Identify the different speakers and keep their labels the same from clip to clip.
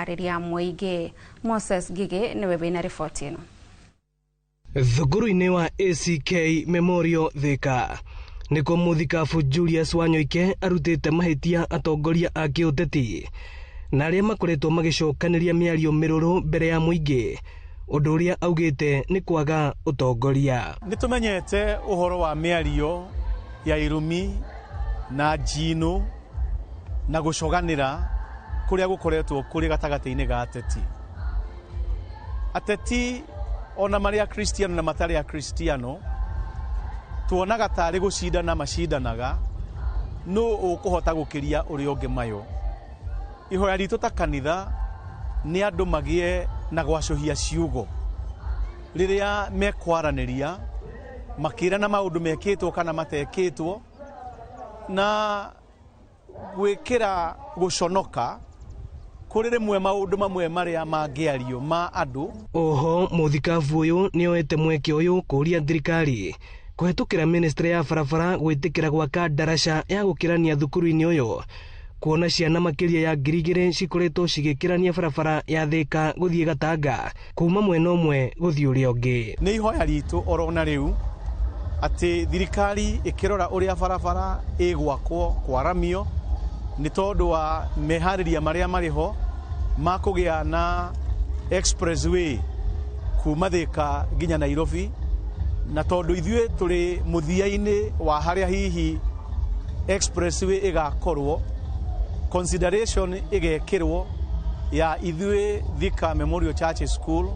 Speaker 1: kwarĩria mũingĩ. Moses Ngigĩ nĩwe wĩna riboti ĩno.
Speaker 2: Thukuru-inĩ wa ACK Memorial Thika nĩkuo mũthikabu Julius Wanyoike arutĩte mahĩtia atongoria a kĩũteti na arĩa makoretwo magĩcokanĩria mĩario mĩrũrũ mbere ya mũingĩ, ũndũ ũrĩa augĩte nĩ kwaga ũtongoria.
Speaker 3: Nĩ tũmenyete ũhoro wa mĩario ya irumi na njino na gũcoganĩra kũrĩa gũkoretwo kũrĩ gatagatĩ-inĩ ga ateti. Ateti ona marĩ akristiano na matarĩ akristiano tuonaga tarĩ gũcindana macindanaga nũ ũkũhota gũkĩria ũrĩa ũngĩ mayo. Ihoya ritũ ta kanitha nĩ andũ magĩe na gwacũhia ciugo rĩrĩa mekwaranĩria makĩrana maũndũ mekĩtwo kana matekĩtwo na gwĩkĩra gũconoka kũrĩ rĩmwe maũndũ mamwe marĩa mangĩario ma andũ.
Speaker 2: Oho mũthikabu ũyũ nĩoete mweke ũyũ kũũria thirikari kũhetũkĩra ministry ya barabara gwĩtĩkĩra gwaka ndaraca ya gũkĩrania thukuru-inĩ ũyũ, kuona ciana makĩria ya 2,000 cikoretwo cigĩkĩrania barabara ya Thika gũthiĩ Gatanga kuma mwena ũmwe gũthiĩ ũrĩa ũngĩ.
Speaker 3: Nĩ ihoya ritũ orona rĩu atĩ thirikari ĩkĩrora ũrĩa barabara ĩgwakwo kwaramio nĩ tondũ wa meharĩria marĩa marĩ ho ma kũgĩa na expressway kuma Thika nginya Nairobi, na tondũ ithuĩ tũrĩ mũthia-inĩ wa harĩa hihi expressway ĩgakorwo, consideration ĩgekĩrwo ya ithuĩ Thika Memorial Church School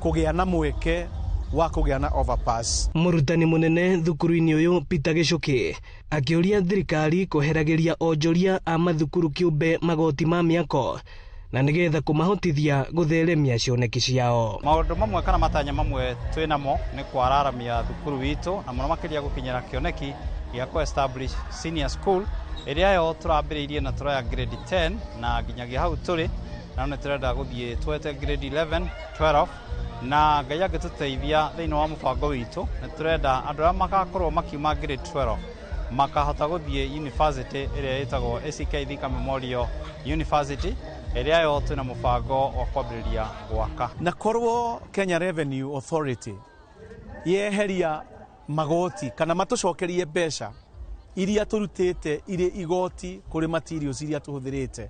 Speaker 3: kũgĩa na mweke wa kũgĩa na overpass.
Speaker 2: Mũrutani mũnene thukuru-inĩ ũyũ Peter Gĩcũkĩ akĩũria thirikari kweheragĩria onjoria a mathukuru kĩũmbe magoti ma mĩako na nĩgetha kũmahotithia gũtheremia cioneki ciao.
Speaker 4: Maũndũ mamwe kana matanya mamwe twĩ namo nĩ kwararamia thukuru witũ na mũno makĩria gũkinyĩra kĩoneki gĩa kũ establish senior school ĩrĩa yo tũrambĩrĩirie na tũroya grade 10 na nginyagia hau tũrĩ na nĩ tũrenda gũthiĩ twete grade 11, 12 na Ngai angĩtũteithia thĩinĩ wa mũbango witũ nĩ tũrenda andũ arĩa magakorwo makiuma grade 12 makahota gũthiĩ university ĩrĩa ĩtagwo ACK Thika Memorial University ĩrĩa yo twĩna mũbango wa kwambĩrĩria gwaka.
Speaker 3: Na korwo Kenya Revenue Authority yeheria magoti kana matũcokerie mbeca iria tũrutĩte irĩ igoti kũrĩ materials iria tũhũthĩrĩte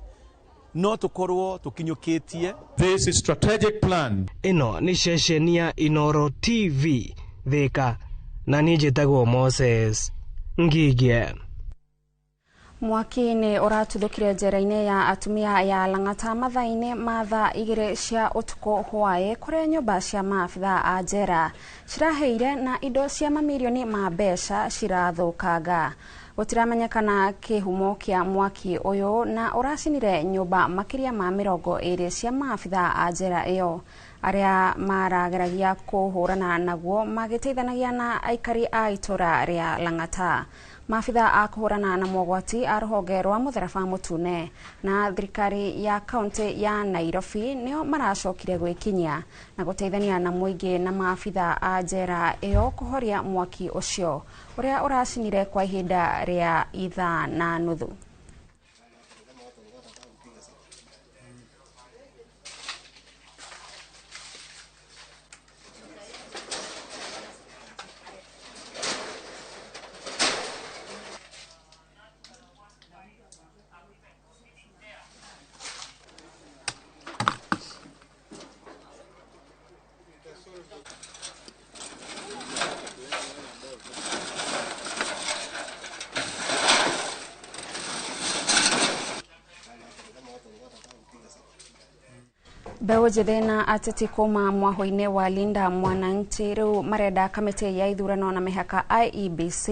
Speaker 3: no tũkorwo tũkinyũkĩtie.
Speaker 5: This is strategic plan.
Speaker 2: Ĩno nĩ ceceni ya Inoro TV Thika na niĩ njĩtagwo Moses Ngigĩ.
Speaker 1: Mwaki nĩ ũratuthũkire njera-inĩ ya atumia ya Lang'ata mathaa-inĩ ma thaa 2 cia ũtukũ hwaĩ, kũrĩa nyũmba cia maabithaa a njera ciraheire na indo cia mamirioni ma mbeca cirathũkanga. Gũtiramenyekana kĩhumo kĩa mwaki ũyũ na ũracinire nyũmba makĩria ma 20 cia maabithaa a njera ĩyo. Arĩa marageragia kũhũrana naguo magĩteithanagia na aikari a itũra rĩa Lang'ata. Maabithaa a kũhũrana na mogwati a rũhonge rwa mũtharaba mũtune na thirikari ya kaunti ya Nairobi nĩo maracokire gwĩkinyia na gũteithania na mũingĩ na maabithaa a njera ĩyo kũhoria mwaki ũcio ũrĩa ũracinire kwa ihinda rĩa ithaa na nuthu. Mbeũ njĩthĩ na ateti kuma mwahũ-inĩ wa Linda Mwananchi rĩu marenda kamĩtĩ ya ithurano na mĩhaka IEBC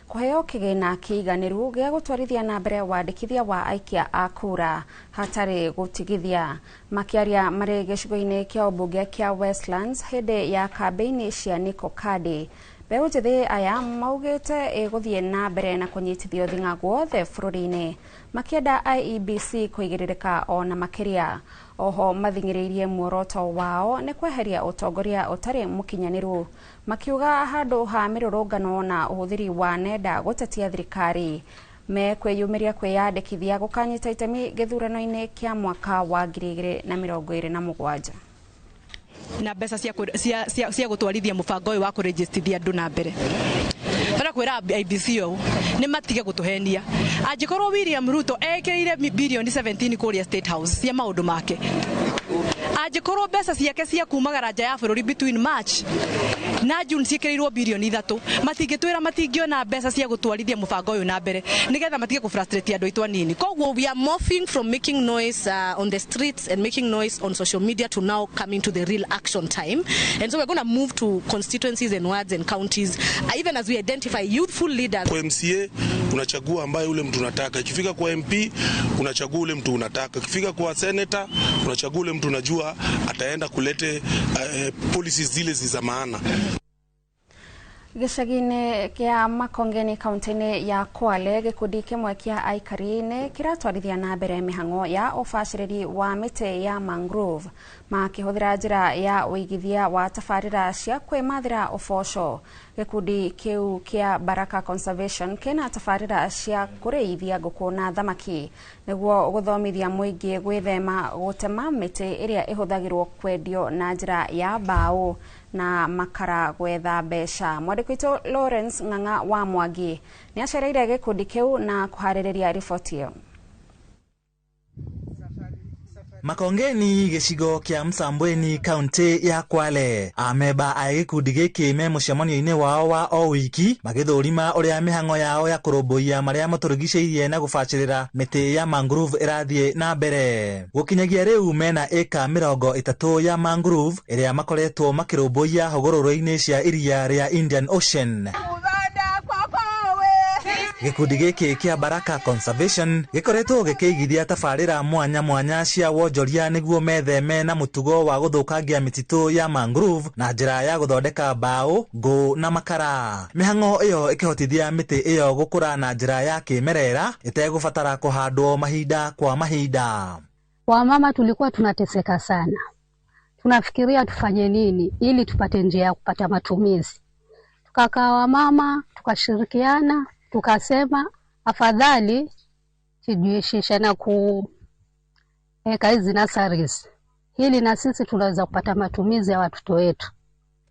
Speaker 1: kũheo kĩgĩna kĩiganĩru gĩa gũtwarithia na mbere wandĩkithia wa aikia a kura hatarĩ gũtigithia. Makĩaria marĩ gĩcigo-inĩ kĩa ũmbunge kĩa Westlands hĩndĩ ya kambĩini cia Niko Kadi, mbeũ njĩthĩ aya maugĩte ĩgũthiĩ na mbere na kũnyitithio thing'a guothe bũrũri-inĩ makĩenda IEBC kũigĩrĩrĩka ona makĩria. Oho mathing'ĩrĩirie muoroto wao nĩ kweheria ũtongoria ũtarĩ mũkinyanĩru, makiuga handũ ha mĩrũrũngano na ũhũthĩri wa nenda gũtetia thirikari Mekwĩyumĩria kwĩyandĩkithia gũkanyita itemi gĩthurano-inĩ kĩa mwaka wa 2027.
Speaker 6: Na mbeca cia gũtwarithia mũbango ũyũ wa kũrĩnjĩstithia andũ na mbere. Tara kwĩra IEBC ũũ nĩ matige gũtũhenia. Angĩkorwo William Ruto ekĩrĩire bilioni 17 kũrĩa State House cia maũndũ make, angĩkorwo mbeca ciake cia kumagara nja ya bũrũri between March na June ciĩkĩrĩirwo bilioni 3, matingĩtwĩra matingĩona mbeca cia gũtwarithia mũbango ũyũ na mbere nĩgetha matige kũfrustrate andũ aitũ anini.
Speaker 7: Koguo we are morphing from making noise on the streets and making noise on social media to now coming to the real action time. And so we're going to move to constituencies and wards and counties, even as we identify youthful leaders.
Speaker 8: Kwa MCA unachagua ambaye ule mtu unataka, ikifika kwa MP unachagua ule mtu unataka, ikifika kwa senator unachagua ule mtu unajua ataenda kulete policies zile za maana.
Speaker 1: Gĩcagi-inĩ kĩa Makongeni kaunti-inĩ ya Kwale, gĩkundi kĩmwe kĩa aikari nĩ kĩratwarithia na mbere mĩhang'o ya ũbacĩrĩri wa mĩtĩ ya mangrove makĩhũthĩra njĩra ya ũigithia wa tabarĩra cia kwĩmathĩra ũboco. Gĩkundi kĩu kĩa Baraka Conservation kĩna tabarĩra cia kũrĩithia ngũkũ na thamaki nĩguo gũthomithia mũingĩ gwĩthema gũtema mĩtĩ ĩrĩa ĩhũthagĩrwo kwendio na njĩra ya mbaũ na makara gwetha mbeca. Mwandĩki witũ Lawrence Ng'ang'a wa Mwangi nĩ acereire gĩkundi kĩu na kũharĩrĩria riboti ĩyo.
Speaker 9: Makongeni gĩcigo kĩa Msambweni kaunti ya Kwale, amemba a gĩkundi gĩkĩ me mũcemanio-inĩ wao wa o wiki magĩthũrima ũrĩa mĩhang'o yao ya kũrũmbũiya marĩa matũrigicĩirie na gũbacĩrĩra mĩtĩ ya mangrove ĩrathiĩ na mbere. Gũkinyagia rĩu mena ĩka 30 ya mangrove ĩrĩa makoretwo makĩrũmbũiya hũgũrũrũ-inĩ cia iria rĩa Indian Ocean. Gĩkundi gĩkĩ kĩa Baraka Conservation gĩkoretwo gĩkĩigithia tabarĩra mwanya mwanya cia wonjoria nĩguo metheme na mũtugo wa gũthũkangia mĩtitũ ya mangrove na njĩra ya gũthondeka mbaũ, ngũ na makara. Mĩhang'o ĩyo ĩkĩhotithia mĩtĩ ĩyo gũkũra na njĩra ya kĩmerera ĩtegũbatara kũhandwo mahinda kwa mahinda.
Speaker 10: Wamama tulikuwa tunateseka sana, tunafikiria tufanye nini ili tupate njia ya kupata matumizi. Tukakaa wamama tukashirikiana, tukasema afadhali tujihusishe na kuweka hizi nurseries ili na sisi tunaweza kupata matumizi ya watoto wetu.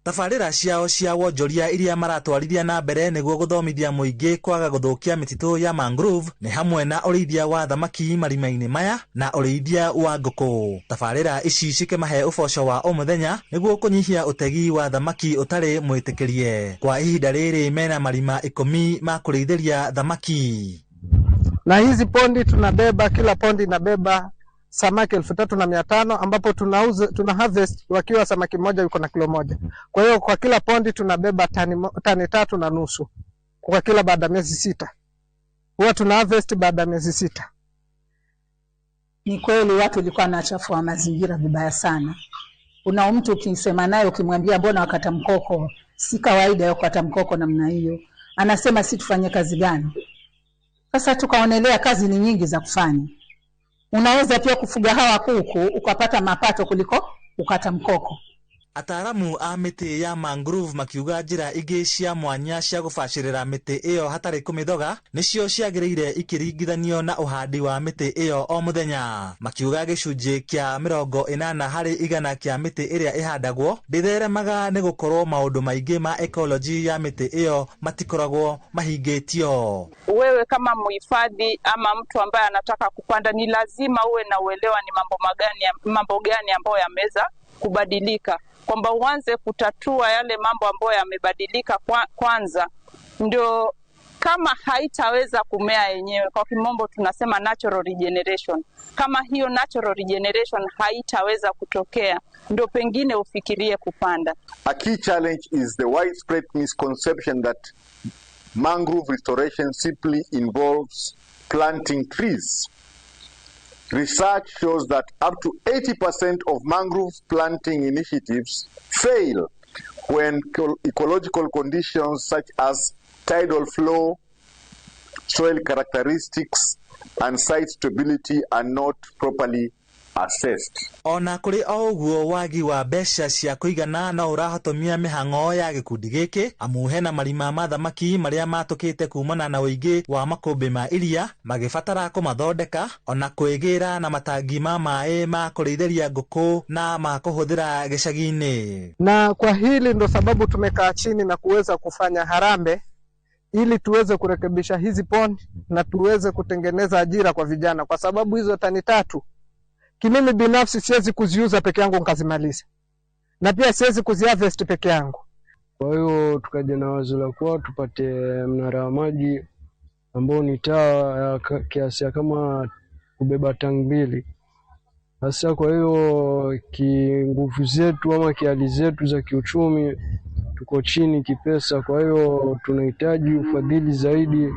Speaker 9: Tabarĩra ciao cia wonjoria iria maratwarithia na mbere nĩguo gũthomithia mũingĩ kwaga gũthũkia mĩtitũ ya mangrove nĩ hamwe na ũrĩithia wa thamaki marima-inĩ maya na ũrĩithia wa ngũkũ. Tabarĩra ici cikĩmahe ũboco wa o mũthenya nĩguo kũnyihia ũtegi wa thamaki ũtarĩ mwĩtĩkĩrie. Kwa ihinda rĩrĩ mena marima 10 ma kũrĩithĩria thamaki.
Speaker 11: Na hizi pondi tunabeba, kila pondi inabeba samaki 3,500 ambapo tunauza, tuna harvest wakiwa samaki mmoja yuko na kilo 1. Kwa hiyo kwa kila pondi tunabeba tani 3.5 kwa kila baada ya miezi 6. Huwa tuna harvest baada ya miezi 6.
Speaker 12: Ni kweli watu walikuwa wanachafua mazingira vibaya sana. Una mtu ukisema naye ukimwambia mbona wakata mkoko, si kawaida ya kukata mkoko namna hiyo. Anasema si tufanye kazi gani? Sasa tukaonelea kazi ni nyingi za kufanya. Unaweza pia kufuga hawa kuku ukapata mapato kuliko ukata mkoko.
Speaker 9: Ataaramu a mĩtĩ ya mangrove makiuga njĩra ingĩ cia mwanya cia gũbacĩrĩra mĩtĩ ĩyo hatarĩ kũmĩthoga nĩcio ciagĩrĩire ikĩringithanio na ũhandi wa mĩtĩ ĩyo o mũthenya. Makiuga gĩcunjĩ kĩa 80 harĩ igana kĩa mĩtĩ ĩrĩa ĩhandagwo ndĩtheremaga nĩ gũkorwo maũndũ maingĩ ma ecology ya mĩtĩ ĩyo matikoragwo mahingĩtio.
Speaker 13: Wewe kama mhifadhi ama mtu ambaye anataka kupanda ni lazima uwe na uelewa ni mambo gani ambayo yameweza kubadilika, kwamba uanze kutatua yale mambo ambayo yamebadilika kwanza, ndio kama haitaweza kumea yenyewe. Kwa kimombo tunasema natural regeneration. Kama hiyo natural regeneration haitaweza kutokea, ndio pengine ufikirie kupanda.
Speaker 14: A key challenge is the widespread misconception that mangrove restoration simply involves planting trees. Research shows that up to 80% of mangrove planting initiatives fail when ecological conditions such as tidal flow, soil characteristics, and site stability are not properly assessed.
Speaker 9: Ona kũrĩ o ũguo, wagi wa mbeca cia kũigana no ũrahotomia mĩhang'o ya gĩkundi gĩkĩ, amu hena marima ma thamaki marĩa matũkĩte kumana na ũingĩ wa makũmbĩ ma iria magĩbatara kũmathondeka, ona kwĩgĩra na matangi ma maĩ ma kũrĩithĩria ngũkũ na ma kũhũthĩra gĩcagi-inĩ.
Speaker 11: Na kwa hili ndo sababu tumekaa chini na kuweza kufanya harambee ili tuweze kurekebisha hizi pond na tuweze kutengeneza ajira kwa vijana, kwa sababu hizo tani 3 kimimi binafsi siwezi kuziuza peke yangu nikazimaliza, na pia siwezi kuziharvest peke yangu.
Speaker 15: Kwa hiyo tukaja na wazo la kuwa tupate mnara wa maji ambao ni taa kiasi kama kubeba tangi 2. Sasa kwa hiyo kinguvu zetu ama kihali zetu za kiuchumi tuko chini kipesa, kwa hiyo tunahitaji ufadhili zaidi.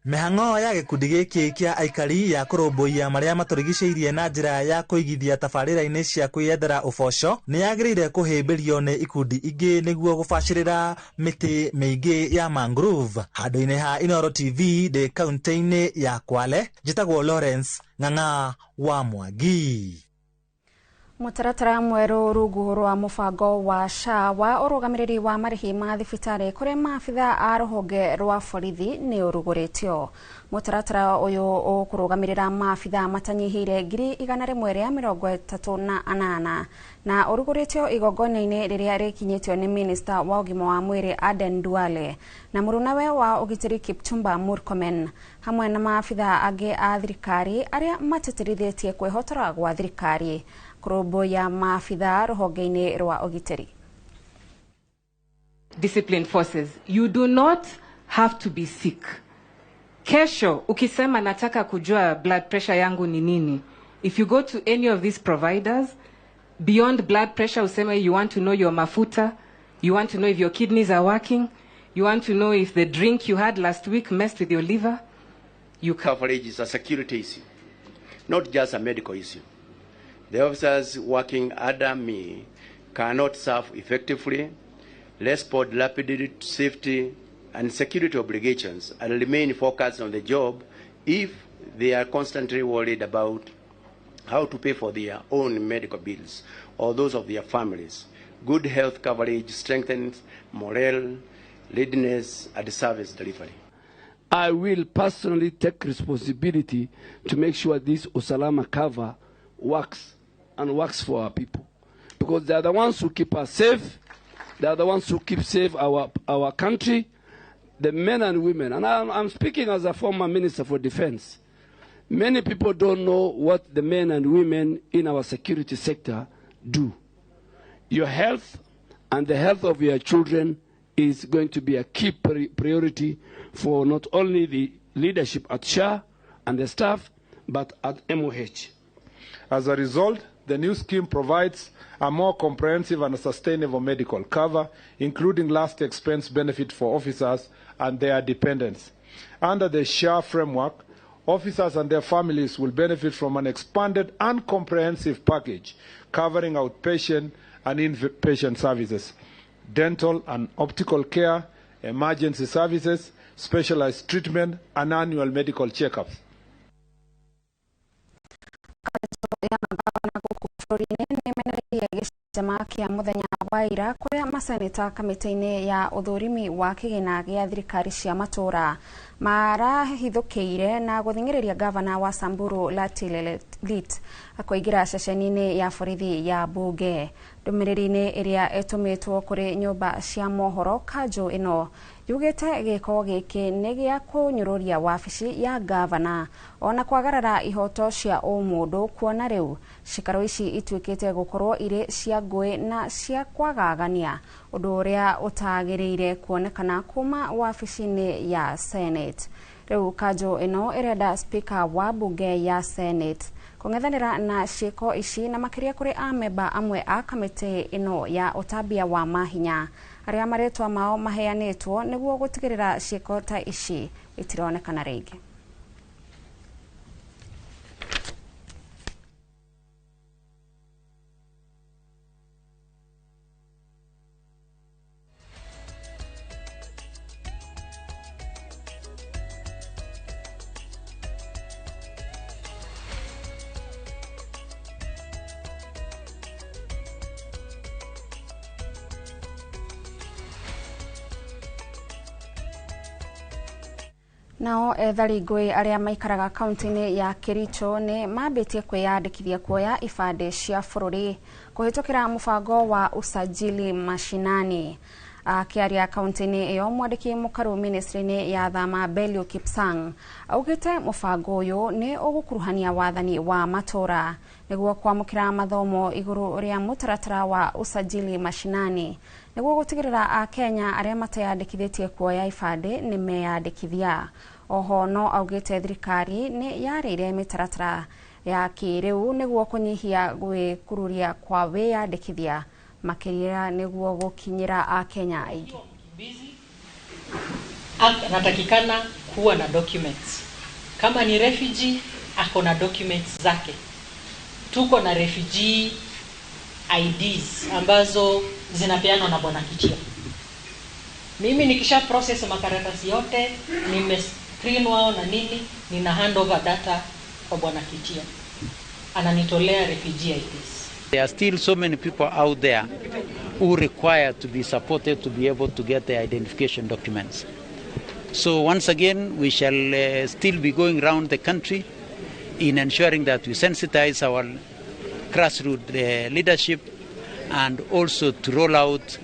Speaker 9: Mĩhang'o ya gĩkundi gĩkĩ kĩa aikari ya kũrũmbũiya marĩa matũrigicĩirie na njĩra ya kũigithia tabarĩra-inĩ cia kwĩyethera ũboco nĩ yagĩrĩire kũhĩmbĩrio nĩ ikundi ingĩ nĩguo gũbacĩrĩra mĩtĩ mĩingĩ ya mangrove. Handũ-inĩ ha Inooro TV ndĩ kaunti-inĩ ya Kwale, njĩtagwo Lawrence Ng'ang'a wa Mwangi.
Speaker 1: Mũtaratara mwerũ rungu rwa mũbango wa SHA wa ũrũgamĩrĩri wa marĩhi ma thibitarĩ kũrĩ maabitha a rũhonge rwa borithi nĩ ũrugũrĩtio. Mũtaratara ũyũ ũkũrũgamĩrĩra maabitha matanyihĩire 138,000 na ũrugũrĩtio igongona-inĩ rĩrĩa rĩkinyĩtio nĩ minista wa ũgima wa mwĩrĩ Aden Duale na mũrunawe wa ũgitĩri Kipchumba Murkomen hamwe na maabitha angĩ a thirikari arĩa matĩtĩrithĩtie kwĩhotora gwa thirikari kũrũmbũiya maabitha rũhonge-inĩ rwa ũgitĩri.
Speaker 16: Disciplined forces, you do not have to be sick. Kesho ukisema nataka kujua blood pressure yangu ni nini, if you go to any of these providers, beyond blood pressure useme you want to know your mafuta, you want to know if your kidneys are working, you want to know if the drink you had last week messed with your liver. You
Speaker 17: coverage is a security issue, not just a medical issue. The officers working under me cannot serve effectively, respond rapidly to safety and security obligations, and remain focused on the job if they are constantly worried about how to pay for their own medical bills or those of their families. Good health coverage strengthens morale, readiness, and service delivery.
Speaker 18: I will personally take responsibility to make sure this Usalama cover works and works for our people, because they are the ones who keep us safe, they are the ones who keep safe our country, the men and women. And I'm speaking as a former minister for defense. Many people don't know what the men and women in our security sector do. Your health and the health of your children is going to be a key priority for not only the leadership at SHA and the staff, but at MOH.
Speaker 5: As a result, the new scheme provides a more comprehensive and sustainable medical cover, including last expense benefit for officers and their dependents. Under the SHA framework, officers and their families will benefit from an expanded and comprehensive package covering outpatient and inpatient services, dental and optical care, emergency services, specialized treatment, and annual medical checkups.
Speaker 1: Kia muthenya wa ira kuria maseneta kamĩtĩ-inĩ ya ũthũrimi wa kĩgĩna gĩa thirikari cia matũra marahithũkĩire na gũthing'ĩrĩria gavana wa Samburu Lati Lelit akũingĩra ceceni-inĩ ya borithi ya bunge. Ndũmĩrĩri-inĩ ĩrĩa ĩtũmĩtwo kũrĩ nyũmba cia mohoro, kanjũ ĩno yugĩte gĩko gĩkĩ nĩ gĩa kũnyũrũria wabici ya gavana ona kwagarara ihoto cia ũmũndũ, kuona rĩu cikaro ici ituĩkĩte gũkorwo irĩ cia ngũĩ na cia kwagagania, ũndũ ũrĩa ũtagĩrĩire kuonekana kuma wabici-inĩ ya Senate. Rĩu kanjũ ĩno ĩrenda speaker wa bunge ya Senate kũng'ethanĩra na ciĩko ici na makĩria kũrĩ amemba amwe a kamĩtĩ ĩno ya ũtambia wa mahinya arĩa marĩtwa mao maheanĩtwo nĩguo gũtigĩrĩra ciĩko ta ici itironekana rĩngĩ. Nao ethari ngũĩ arĩa maikaraga kaunti-inĩ ya Kericho nĩ mambĩtie kwĩyandĩkithia kuoya ibandĩ cia bũrũri kũhĩtũkĩra mũbango wa usajili mashinani. Akĩaria kaunti-inĩ ĩyo, mwandĩki mũkaru ministry-inĩ ya thama Belio Kipsang augĩte mũbango ũyũ nĩ ũgũkuruhania wathani wa matũra nĩguo kwamũkĩra mathomo igũrũ rĩa mũtaratara wa usajili mashinani nĩguo gũtigĩrĩra Akenya arĩa mateyandĩkithĩtie kuoya ibandĩ nĩ meyandĩkithia. Oho no augĩte thirikari nĩ yarĩire mĩtaratara ya kĩrĩu nĩguo kũnyihia gwĩkururia kwa wĩyandĩkithia makĩria nĩguo gũkinyĩra Akenya aingĩ.
Speaker 19: Anatakikana kuwa na documents. Kama ni refugee ako na documents zake. Tuko na refugee IDs ambazo zinapeanwa na Bwana Kichia. Mimi nikisha process makaratasi yote, nime screen wao na nini, nina hand over data kwa Bwana Kichia. Ananitolea refugee IDs.
Speaker 20: There are still so many people out there who require to be supported to be able to get their identification documents. So once again, we shall still be going round the country in ensuring that we sensitize our grassroots leadership and also to roll out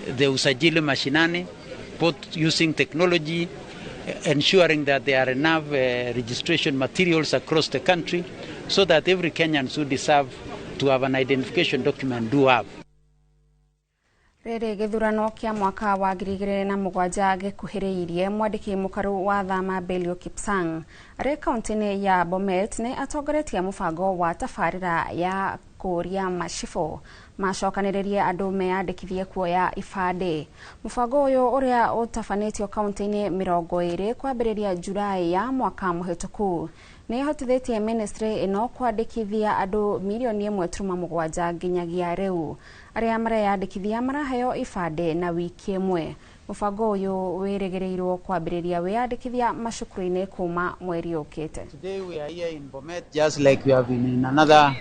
Speaker 20: the Usajili Mashinani, both using technology, ensuring that there are enough registration materials across the country so that every Kenyan who deserve to have an identification document do have.
Speaker 1: Rĩrĩ gĩthurano kĩa mwaka wa 2007 gĩkuhĩrĩirie, mwandĩki mũkaru wa thama Belio Kipsang arĩ kaunti-inĩ ya Bomet nĩ atongoretie mũbango wa tabarĩra ya kũũria macibũ macokanĩrĩrie andũ meyandĩkithie kuoya ibandĩ. Mũbango ũyũ ũrĩa ũtabanĩtio kaunti-inĩ 20 kwambĩrĩria Julai ya mwaka mũhĩtũku nĩ ĩhotithĩtie ministry ĩno kwandĩkithia andũ milioni 1.7 nginyagia rĩu. Arĩa mareyandĩkithia maraheo ibandĩ na wiki ĩmwe. Mũbango ũyũ wĩrĩgĩrĩirwo kwambĩrĩria wĩyandĩkithia macukuru-inĩ kuma mweri ũkĩte.
Speaker 20: Today we are here in Bomet, just like we have been in another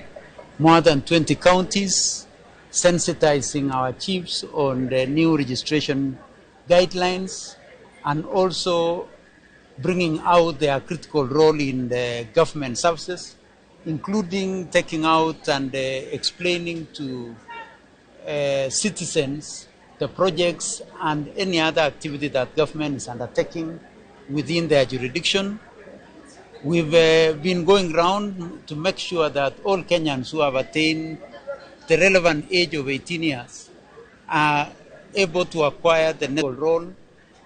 Speaker 20: more than 20 counties, sensitizing our chiefs on the new registration guidelines and also bringing out their critical role in the government services, including taking out and explaining to citizens the projects and any other activity that government is undertaking within their jurisdiction. We've been going round to make sure that all Kenyans who have attained the relevant age of 18 years are able to acquire the necessary role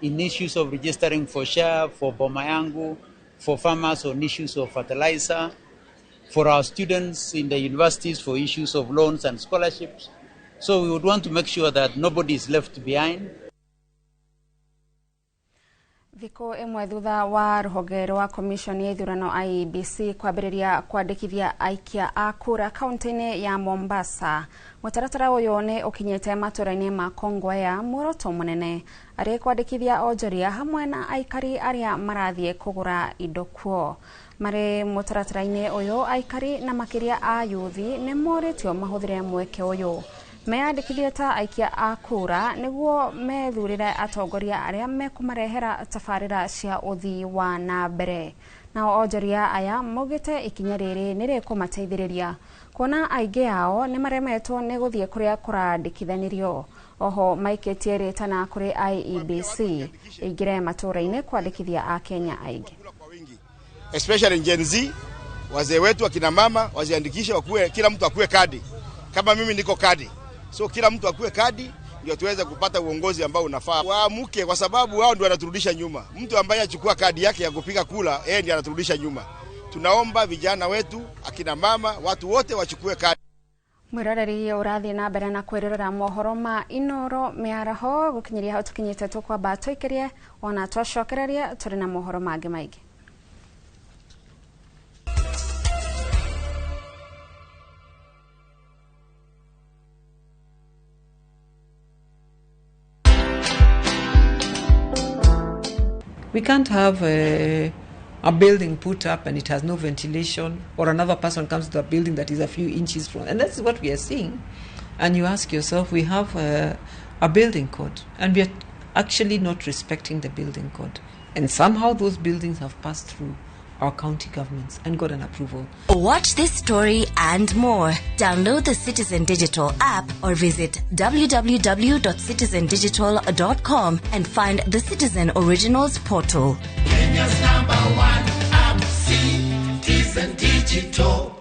Speaker 20: in issues of registering for share, for Bomayangu, for farmers on issues of fertilizer, for our students in the universities for issues of loans and scholarships. So we would want to make sure that nobody is left behind.
Speaker 1: Thikũ ĩmwe thutha wa rũhonge rwa Commission ya ithurano IEBC kwambĩrĩria kwandĩkithia aikia a kura kaunti-inĩ ya Mombasa, mũtaratara ũyũ nĩ ũkinyĩte matũra-inĩ ma Kongowea muoroto mũnene arĩ kwandĩkithia onjoria hamwe na aikari arĩa marathiĩ kũgũra indo kuo. Marĩ mũtaratara-inĩ ũyũ, aikari na makĩria a yuthi nĩ morĩtio mahũthĩre mweke ũyũ meyandĩkithie ta aikia a kura nĩguo methurĩre atongoria arĩa mekũmarehera tabarĩra cia ũthii wa na mbere. Nao onjoria aya maugĩte ikinya rĩrĩ nĩ rĩkũmateithĩrĩria kuona aingĩ ao nĩ maremetwo nĩ gũthiĩ kũrĩa kũrandĩkithanĩrio. Oho maikĩtie rĩtana kũrĩ IEBC ĩingĩre matũra-inĩ kwandĩkithia Akenya aingĩ.
Speaker 21: Especially Gen Z, wazee wetu akina mama wajiandikishe, wakue, kila mtu akue kadi. Kama mimi niko kadi, so kila mtu akue kadi ndio tuweze kupata uongozi ambao unafaa. Waamuke, kwa sababu wao ndio wanaturudisha nyuma. Mtu ambaye achukua kadi yake ya kupiga kula, yeye ndiye anaturudisha nyuma. Tunaomba vijana wetu, akina mama, watu wote wachukue kadi.
Speaker 1: Mwiroreri ũrathiĩ na mbere na kwĩrorera mohoro ma Inoro mĩaraho gũkinyĩria hau tũkinyĩte tũkwamba tũikĩrie ona twacokereria tũrĩ na mohoro mangĩ maingĩ.
Speaker 22: We can't have a building put up and it has no ventilation, or another person comes to a building that is a few inches from, and that's what we are seeing. And you ask yourself, we have a building code, and we are actually not respecting the building code. And somehow those buildings have passed through our county governments and got an approval.
Speaker 3: Watch this story and more. Download the Citizen Digital app or visit www.citizendigital.com and find the Citizen Originals portal.
Speaker 4: Kenya's number one app, Citizen Digital.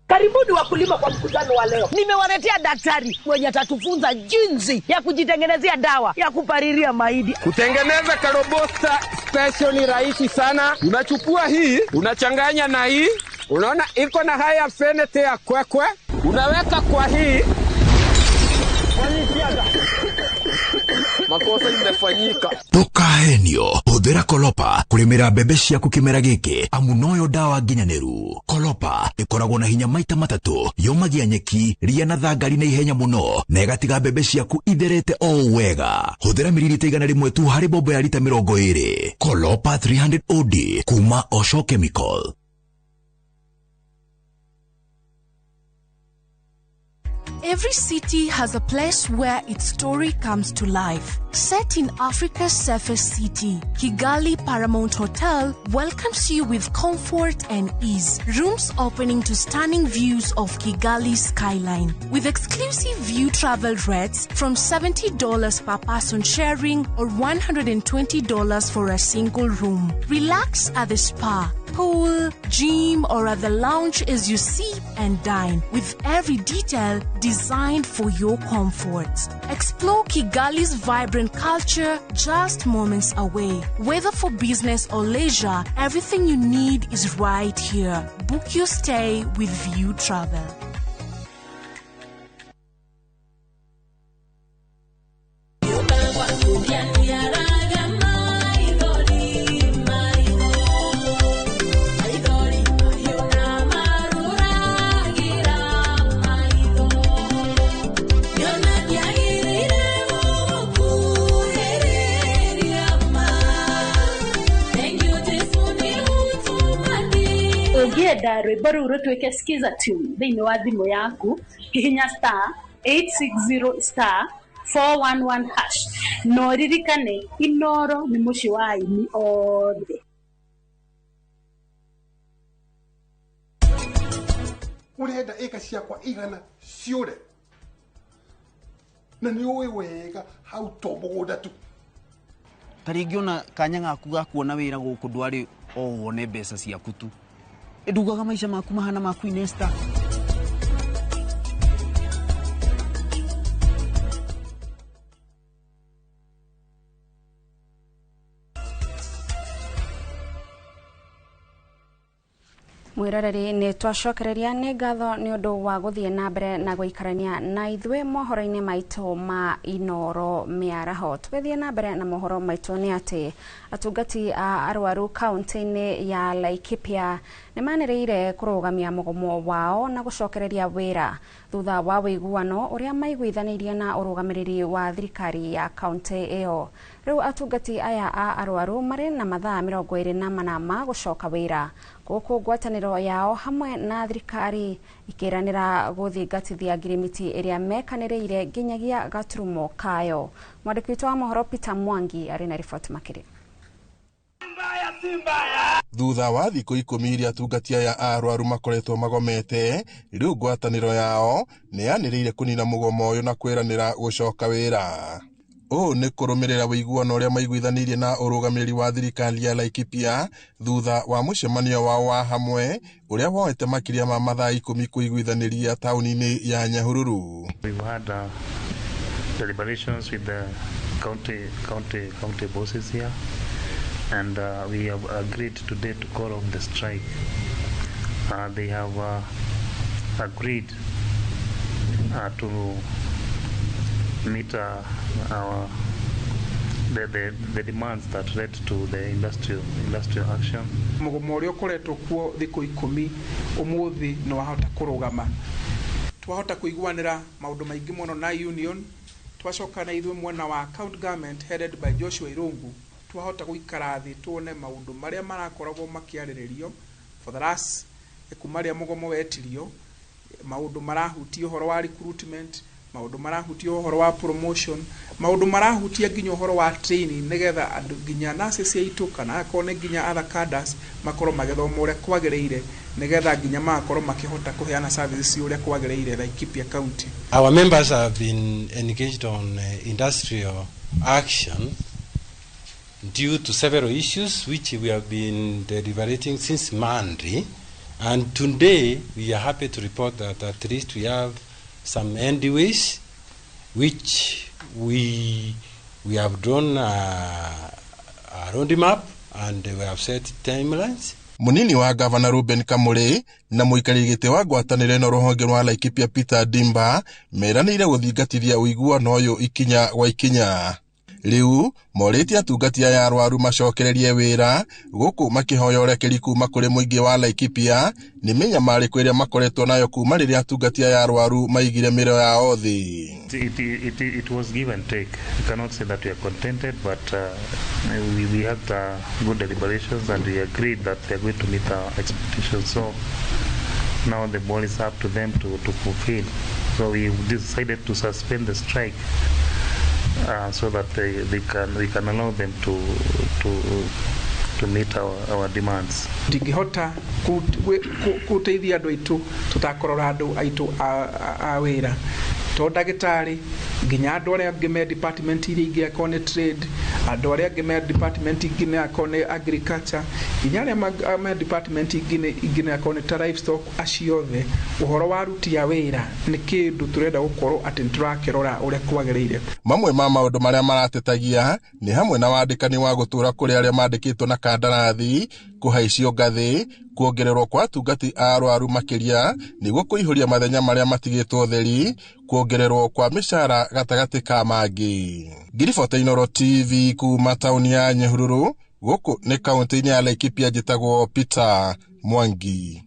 Speaker 23: Karibuni wakulima kwa mkutano wa leo. Nimewaletea daktari mwenye atatufunza jinsi ya kujitengenezea dawa ya kupalilia mahindi.
Speaker 24: Kutengeneza karobosta special ni rahisi sana. Unachukua hii, unachanganya na hii, unaona iko na haya fenete ya kwekwe, unaweka kwa hii. Makosa imefanyika.
Speaker 25: Ndũkahenio, hũthĩra Kolopa kũrĩmĩra mbembe ciaku kĩmera gĩkĩ amu noyo ndawa nginyanĩru. Kolopa ĩkoragwo na hinya maita matatũ, yũmagia nyeki, ria na thangari na ihenya mũno na ĩgatiga mbembe ciaku itherete o wega. Hũthĩra miririta 100 tu harĩ mbombo ya rita 20. Kolopa 300 OD kuma Osho Chemical.
Speaker 26: Every city has a place where its story comes to life. Set in Africa's safest city, Kigali Paramount Hotel welcomes you with comfort and ease. Rooms opening to stunning views of Kigali skyline. With exclusive view travel rates from $70 per person sharing or $120 for a single room. Relax at the spa, pool, gym, or at the lounge as you sip and dine, with every detail designed for your comfort. Explore Kigali's vibrant culture just moments away. Whether for business or leisure, everything you need is right here. Book your stay with View Travel.
Speaker 27: Ũngĩenda rwĩmbo rũu rũtuĩke skiza tune thĩinĩ wa thimũ yaku, hihinya star 860 star 411 hash na ũririkane Inoro nĩ mũciĩ wa aini othe.
Speaker 28: Ũrenda ĩka ciakwa 100 ciũre na nĩ ũĩ wega hau to mũgũnda tu.
Speaker 29: Ta rĩngĩ ona kanya gaku ga kuona wĩra gũkũ ndwarĩ o wone mbeca ciaku tu. Ndugaga maisha maku mahana maku Inesta.
Speaker 1: Mwiroreri nĩ twacokereria nĩ ngatho nĩ ũndũ wa gũthiĩ na mbere na gũikarania na ithuĩ mohoro-inĩ maitũ ma Inoro mĩaraho. Tũgĩthiĩ na mbere na mohoro maitũ nĩ atĩ atungati a arwaru kaunti-inĩ ya Laikipia nĩ manĩrĩire kũrũgamia mũgomo wao na gũcokereria wĩra thutha wa ũiguano ũrĩa maiguithanĩirie na ũrũgamĩrĩri wa thirikari ya kaunti ĩyo. Rĩu atungati aya a arwaru marĩ na mathaa 24 ma gũcoka wĩra gũkũ ngwatanĩro yao hamwe na thirikari ikĩranĩra gũthingatithia ngirimiti ĩrĩa mekanĩrĩire nginyagia gaturumo kayo. Mwandĩki witũ wa mohoro Peter Mwangi arĩ na riboti makĩria.
Speaker 30: Thutha wa thikũ 10 iria atungati aya a arwaru makoretwo magomete, rĩu ngwatanĩro yao nĩ yanĩrĩire kũnina mũgomo ũyũ na kwĩranĩra gũcoka wĩra. Ũũ nĩ kũrũmĩrĩra ũiguano ũrĩa maiguithanĩirie na ũrũgamĩrĩri wa thirikari ya Laikipia thutha wa mũcemanio wao wa hamwe ũrĩa woete makĩria ma mathaa 10 kũiguithanĩria taũni-inĩ ya Nyahururu.
Speaker 31: We've had deliberations with the county bosses here, and we have agreed today to call off the strike. They have agreed to meet our the demands that led to the industrial action.
Speaker 32: Mugomo uria ukoretwo kuo thiku 10 umuthi no wahota kurugama. Twahota kuiguanira maundu maingi muno na union, twacoka na ithuĩ mwena wa county government headed by Joshua Irungu, twahota guikara thi tuone maundu maria marakoragwo makiarĩrĩrio for the last kuma rĩa mugomo wetirio, maundu marahutia ũhoro wa recruitment, Maundu marahutia ũhoro wa promotion, maundu marahutia nginya ũhoro wa training, nigetha andũ nginya nurses aitũ kana akorwo nĩ nginya other cadres makorwo magĩthoma ũrĩa kwagĩrĩire, nigetha nginya magakorwo makĩhota kũheana services ũrĩa kwagĩrĩire Laikipia County.
Speaker 2: Our members have been engaged on industrial action due to several issues which we have been deliberating since Monday, and today we are happy to report that at least we have some NDWs which we have drawn a roadmap and we have set timelines.
Speaker 30: Munini wa gavana Ruben Kamuri na mũikarĩri gĩtĩ wa ngwatanĩro ĩno rũhonge rwa Laikipia Peter Dimba meranĩire gũthingatithia ũiguano ũyũ ikinya gwa ikinya. Rĩu morĩtie atungati aya arwaru macokererie wĩra gũkũ makĩhoya ũrekeri kuma kũrĩ mũingĩ wa Laikipia nĩ mĩnyamarĩko ĩrĩa makoretwo nayo kuma rĩrĩa atungati aya arwaru maigire mĩro yao thĩ.
Speaker 31: It was give and take. We cannot say that we are contented, but we had good deliberations and we agreed that they are going to meet our expectations. So now the ball is up to them to fulfill. So we decided to suspend the strike so that they can we can allow them to meet our demands.
Speaker 32: Ndingĩhota gũteithia andũ aitũ tũtakũrora andũ aitũ a wĩra, to ndagĩtarĩ, nginya andũ arĩa angĩ me department iria ingĩ, akorwo nĩ trade, andũ arĩa angĩ me department ingĩ nĩ akorwo nĩ agriculture, nginya arĩa me department ingĩ nĩ akorwo nĩ ta livestock, acio othe ũhoro wa aruti a wĩra nĩ kĩndũ tũrenda gũkorwo atĩ nĩ tũrakĩrora ũrĩa kwagĩrĩire.
Speaker 30: Mamwe ma maũndũ marĩa maratetagia nĩ hamwe na wandĩkani wa gũtũra kũrĩ arĩa mandĩkĩtwo na kandarathi, kũhaicio ngathĩ, kuongererwo kwa atungati a arwaru makĩria nĩguo kũihũria mathenya marĩa matigĩtwo theri, kuongererwo kwa mĩcara gatagatĩ ka mangĩ. Ngiribota Inooro TV kuma taũni ya Nyahururu, gũkũ nĩ kaũntĩ-inĩ ya Laikipia, njĩtagwo Peter Mwangi.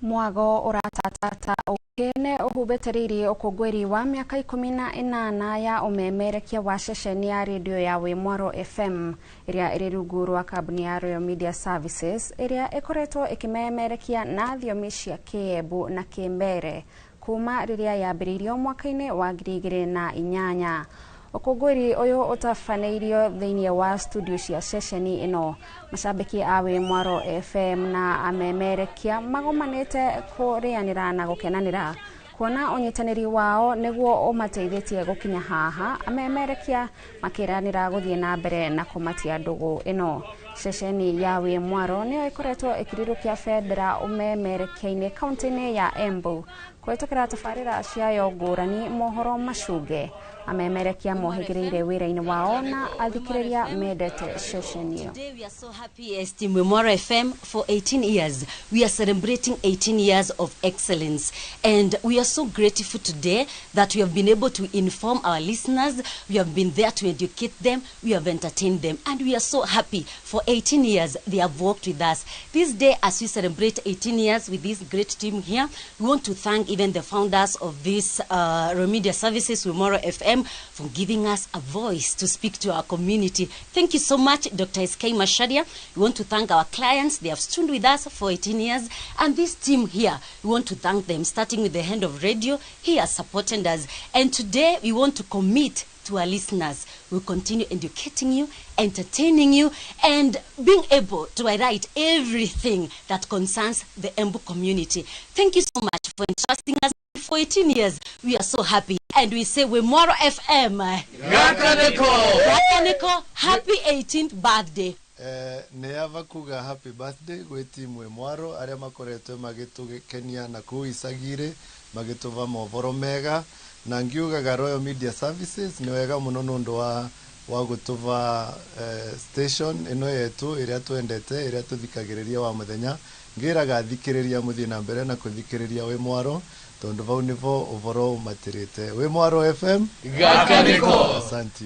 Speaker 1: Mwago ũratatata ũkene ũhumbĩte riri ũkũngũĩri wa mĩaka 18 ya ũmemerekia wa ceceni ya redio ya Wĩmwaro FM ĩrĩa ĩrĩ rungu rwa kambuni ya Royal Media Services, ĩrĩa ĩkoretwo ĩkĩmemerekia na thiomi cia Kĩembu na Kĩmbere kuma rĩrĩa yambĩrĩirio mwaka-inĩ wa 2008. Ũkũngũĩri ũyũ ũtabanĩirio thĩinĩ wa studio cia ceceni ĩno. Macambĩki a Wĩmwaro FM na amemerekia magomanĩte kũrĩanĩra na gũkenanĩra kuona ũnyitanĩri wao nĩguo ũmateithĩtie gũkinya haha, amemerekia makĩranĩra gũthiĩ na mbere na kũmatia ndũgũ ĩno. Ceceni ya Wĩmwaro nĩyo ĩkoretwo ĩkĩrirũkia bendera ũmemerekia-inĩ kaunti-inĩ ya Embu kũhetũkĩra tabarĩra ciayo ngũrani, mohoro macunge, amemerekia mohĩgĩrĩire wĩra-inĩ wao na athikĩrĩria mendete ceceni ĩyo.
Speaker 3: Today we are so happy as Team Wimwaro FM for 18 years. We are celebrating 18 years of excellence, and we are so grateful today that we have been able to inform our listeners. We have been there to educate them. We have entertained them, and we are so happy for 18 years they have worked with us. This day, as we celebrate 18 years with this great team here, we want to thank even the founders of this Royal Media Services, Wimwaro FM, for giving us a voice to speak to our community. Thank you so much, Dr. S.K. Macharia. We want to thank our clients. They have stood with us for 18 years. And this team here, we want to thank them, starting with the head of radio. He has supported us. And today, we want to commit to our listeners. We'll continue educating you, entertaining you, and being able to highlight everything that concerns the Embu community. Thank you so much for entrusting us for 18 years. We are so happy. And we say, Wimwaro FM.
Speaker 4: Gakaneko.
Speaker 3: Gakaneko, happy 18th birthday.
Speaker 6: Nĩ ava kuga happy birthday gwĩ timu Ĩmwaro arĩa makoretwo magĩtũkenia na kũu icagi-rĩ magĩtũva mohoro mega, na ngiugaga Royal Media Services nĩ wega mũno nũndũ wa gũtũva station ĩno yetu ĩrĩa twendete, ĩrĩa tũthikagĩrĩria wa mũthenya. Ngĩraga thikĩrĩria mũthiĩ na mbere na kũthikĩrĩria Wĩmwaro tondũ vau nĩvo ũhoro ũmatĩrĩte. Wĩmwaro FM.
Speaker 4: Gakaneko.
Speaker 6: Asanti.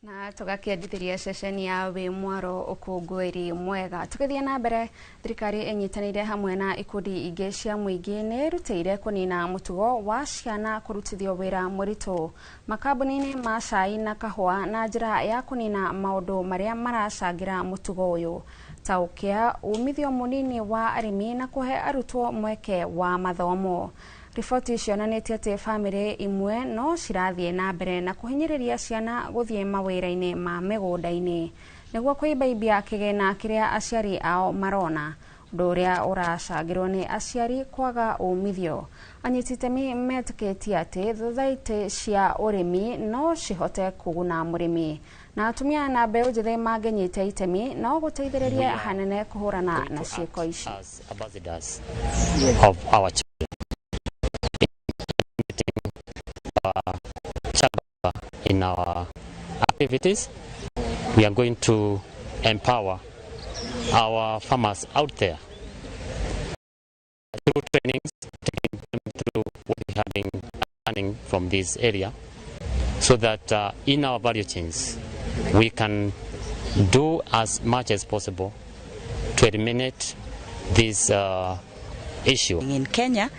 Speaker 1: Na tũgakĩendithĩria ceceni ya Wĩmwaro ũkũngũĩri mwega. Tũgĩthiĩ na mbere, thirikari ĩnyitanĩire hamwe na ikundi ingĩ cia mũingĩ nĩ ĩrutĩire kũnina mũtugo wa ciana kũrutithio wĩra mũritũ makambuni-inĩ ma cai na kahũa na njĩra ya kũnina maũndũ marĩa maracangĩra mũtugo ũyũ, ta ũkĩa, umithio mũnini wa arĩmi na kũhe arutwo mweke wa mathomo. Riboti cionanĩtie atĩ bamĩrĩ imwe no cirathiĩ na mbere na kũhinyĩrĩria ciana gũthiĩ mawĩra-inĩ ma mĩgũnda-inĩ nĩguo kũimbaimbia kĩgĩna kĩrĩa aciari ao marona, ũndũ ũrĩa ũracangĩrwo nĩ aciari kwaga umithio. Anyiti itemi metĩkĩtie atĩ thothaitĩ cia ũrĩmi no cihote kũguna mũrĩmi na atumia na mbeũ njĩthĩ mangĩnyita itemi no gũteithĩrĩrie hanene kũhũrana na ciĩko ici.
Speaker 7: As ambassadors of our children, in our activities, we are going to empower our farmers out there through trainings, taking them through what we have been learning from this area, so that in our value chains we can do as much as possible to eliminate this issue.
Speaker 8: In Kenya,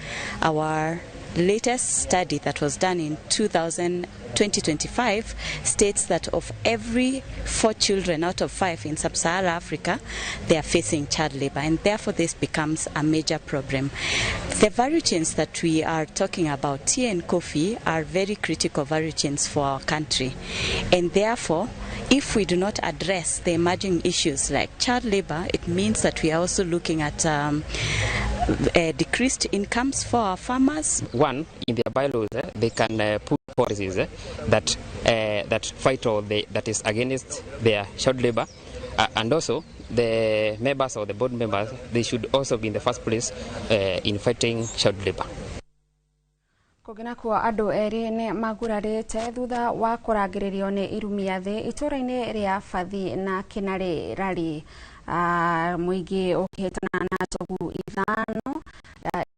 Speaker 8: our latest study that was done in 2025 states that of every 4 children out of 5 in sub-Saharan Africa, they are facing child labor, and therefore this becomes a major problem. The value chains that we are talking about, tea and coffee, are very critical value chains for our country, and therefore if we do not address the emerging issues like child labor, it means that we are also looking at decreased incomes for our farmers.
Speaker 9: One, in their bylaws, they can put policies that that fight or that is against their child labor, and also the members or the board members, they should also be in the first place in fighting child labor.
Speaker 1: Kũngĩ nakuo andũ erĩ nĩ magurarĩte thutha wa kũrangĩrĩrio nĩ irumia thĩ itũũra-inĩ rĩa Bathi na Kĩnarĩ Rari. Mũingĩ ũkĩhĩtana na njogu 5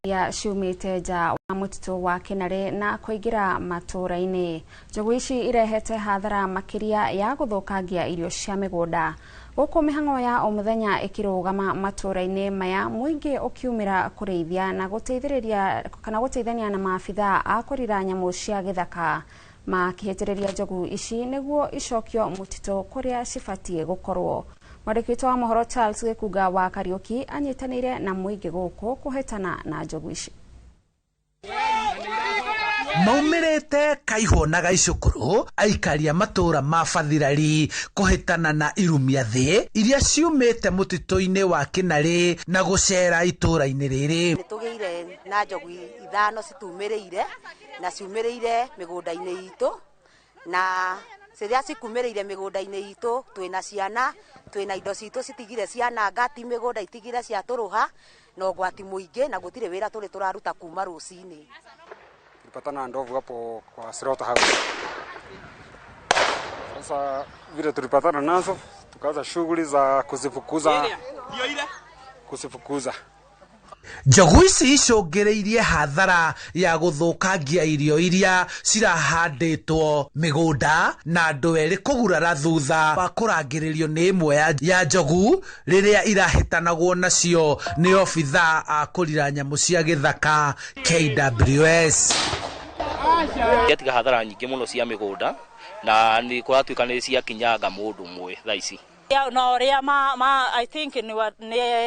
Speaker 1: iria ciumĩte nja wa mũtitũ wa Kĩnarĩ na kũingĩra matũũra-inĩ. Njogu ici irehete hathara makĩria ya gũthũkangia irio cia mĩgũnda. Gũkũ mĩhang'o ya o mũthenya ĩkĩrũgama matũũra-inĩ maya, mũingĩ ũkiumĩra kũrĩithia na gũteithĩrĩria kana gũteithania na maabithaa a kũrira nyamũ cia gĩthaka makĩhĩtĩrĩria njogu ici nĩguo icokio mũtitũ kũrĩa cibatiĩ gũkorwo. Mwandĩki witũ wa mohoro Charles Gĩkunga wa Kariũki anyitanĩire na mũingĩ gũkũ kũhĩtana na njogu ici.
Speaker 10: Maumĩrĩte Kaihwo na Gaicũkũrũ aikari a matũũra ma Bathirari kũhĩtana na irumia thĩ iria ciumĩte mũtitũ-inĩ wa Kĩnarĩ na gũcera itũũra-inĩ rĩrĩ.
Speaker 11: Nĩtũgĩire na njogu 5 citumĩrĩire na ciumĩrĩire mĩgũnda-inĩ itũ, na rĩrĩa cikumĩrĩire mĩgũnda-inĩ itũ twĩna ciana, twĩna indo citũ citigire ciananga, ti mĩgũnda itigire ciatũrũha na ũgwati mũingĩ, na gũtirĩ wĩra tũrĩ tũraruta kuma rũcinĩ.
Speaker 12: Tulipatana na ndovu hapo kwa slaughter house. Sasa vile tulipatana nazo tukaanza shughuli za kuzifukuza.
Speaker 10: Njogu ici icũngĩrĩirie hathara ya gũthũkangia irio iria cirahandĩtwo mĩgũnda na andũ erĩ kũgurara thutha wa kũrangĩrĩrio nĩ ĩmwe ya njogu rĩrĩa irahĩtanagwo nacio nĩ obithaa a kũrira nyamũ cia gĩthaka KWS.
Speaker 13: Ciatiga hathara nyingĩ mũno cia mĩgũnda na nĩ kũratuĩka nĩ ciakinyanga mũndũ ũmwe thaa ici.
Speaker 14: No ũrĩa ma I think nĩ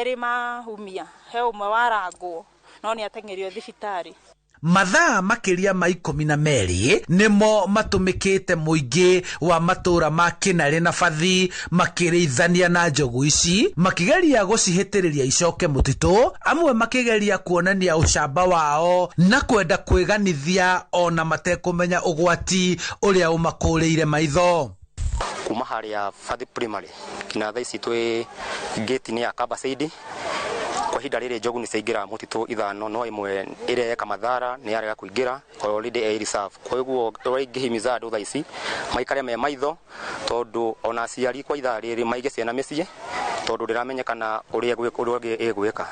Speaker 14: erĩ mahumia, he ũmwe warangwo no nĩ ateng'erio thibitarĩ.
Speaker 10: Mathaa makĩria ma 12 nĩmo matũmĩkĩte mũingĩ wa matũũra ma Kĩnarĩ na Bathi makĩrĩithania na njogu ici makĩgeria gũcihĩtĩrĩria icoke mũtitũ, amwe makĩgeria kuonania ũcamba wao na kwenda kwĩganithia ona matekũmenya ũgwati ũrĩa ũmakũrĩire maitho.
Speaker 15: Kuma harĩa Bathi Primary kinya thaa ici twĩ gate-inĩ ya Kabasaidi, kwa ihinda rĩrĩ njogu nĩ ciaingĩra mũtitũ 5 no ĩmwe ĩrĩa yeka mathara nĩ yarega kũingĩra already ĩ reserve. Koguo ũrĩa ingĩhimiza andũ thaa ici maikare me maitho, tondũ ona aciari kwa ithaa rĩrĩ maige ciana mĩciĩ, tondũ ndĩramenyekana ũrĩa ĩgwĩka.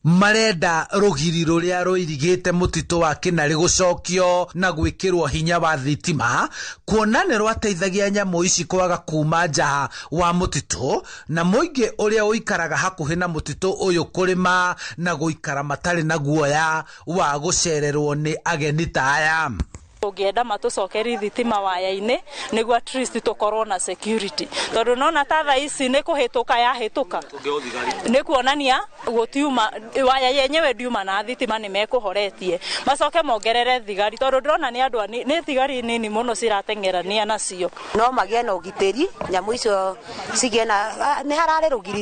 Speaker 10: Marenda rũgiri rũrĩa rũirigĩte mũtitũ wa Kĩnarĩ gũcokio na gwĩkĩrwo hinya wa thitima, kuona nĩ rwateithagia nyamũ ici kwaga kuma nja wa mũtitũ na mũingĩ ũrĩa ũikaraga hakuhĩ na mũtitũ ũyũ kũrĩma na gũikara matarĩ na guoya wa gũcererwo nĩ ageni ta aya.
Speaker 14: Tũngĩenda matũcokerie thitima waya-inĩ nĩguo at least tũkorwo na security, tondũ nona ta thaa ici nĩ kũhĩtũka yahĩtũka, nĩ kuonania Gũtiuma waya yenyewe ndiuma na thitima nĩ mekũhoretie macoke mongerere thigari tondũ ndĩrona nĩ andũ nĩ thigari nini mũno cirateng'erania nacio.
Speaker 11: No magĩe na ũgitĩri nyamũ icio cigĩe na nĩ hararĩ rũgiri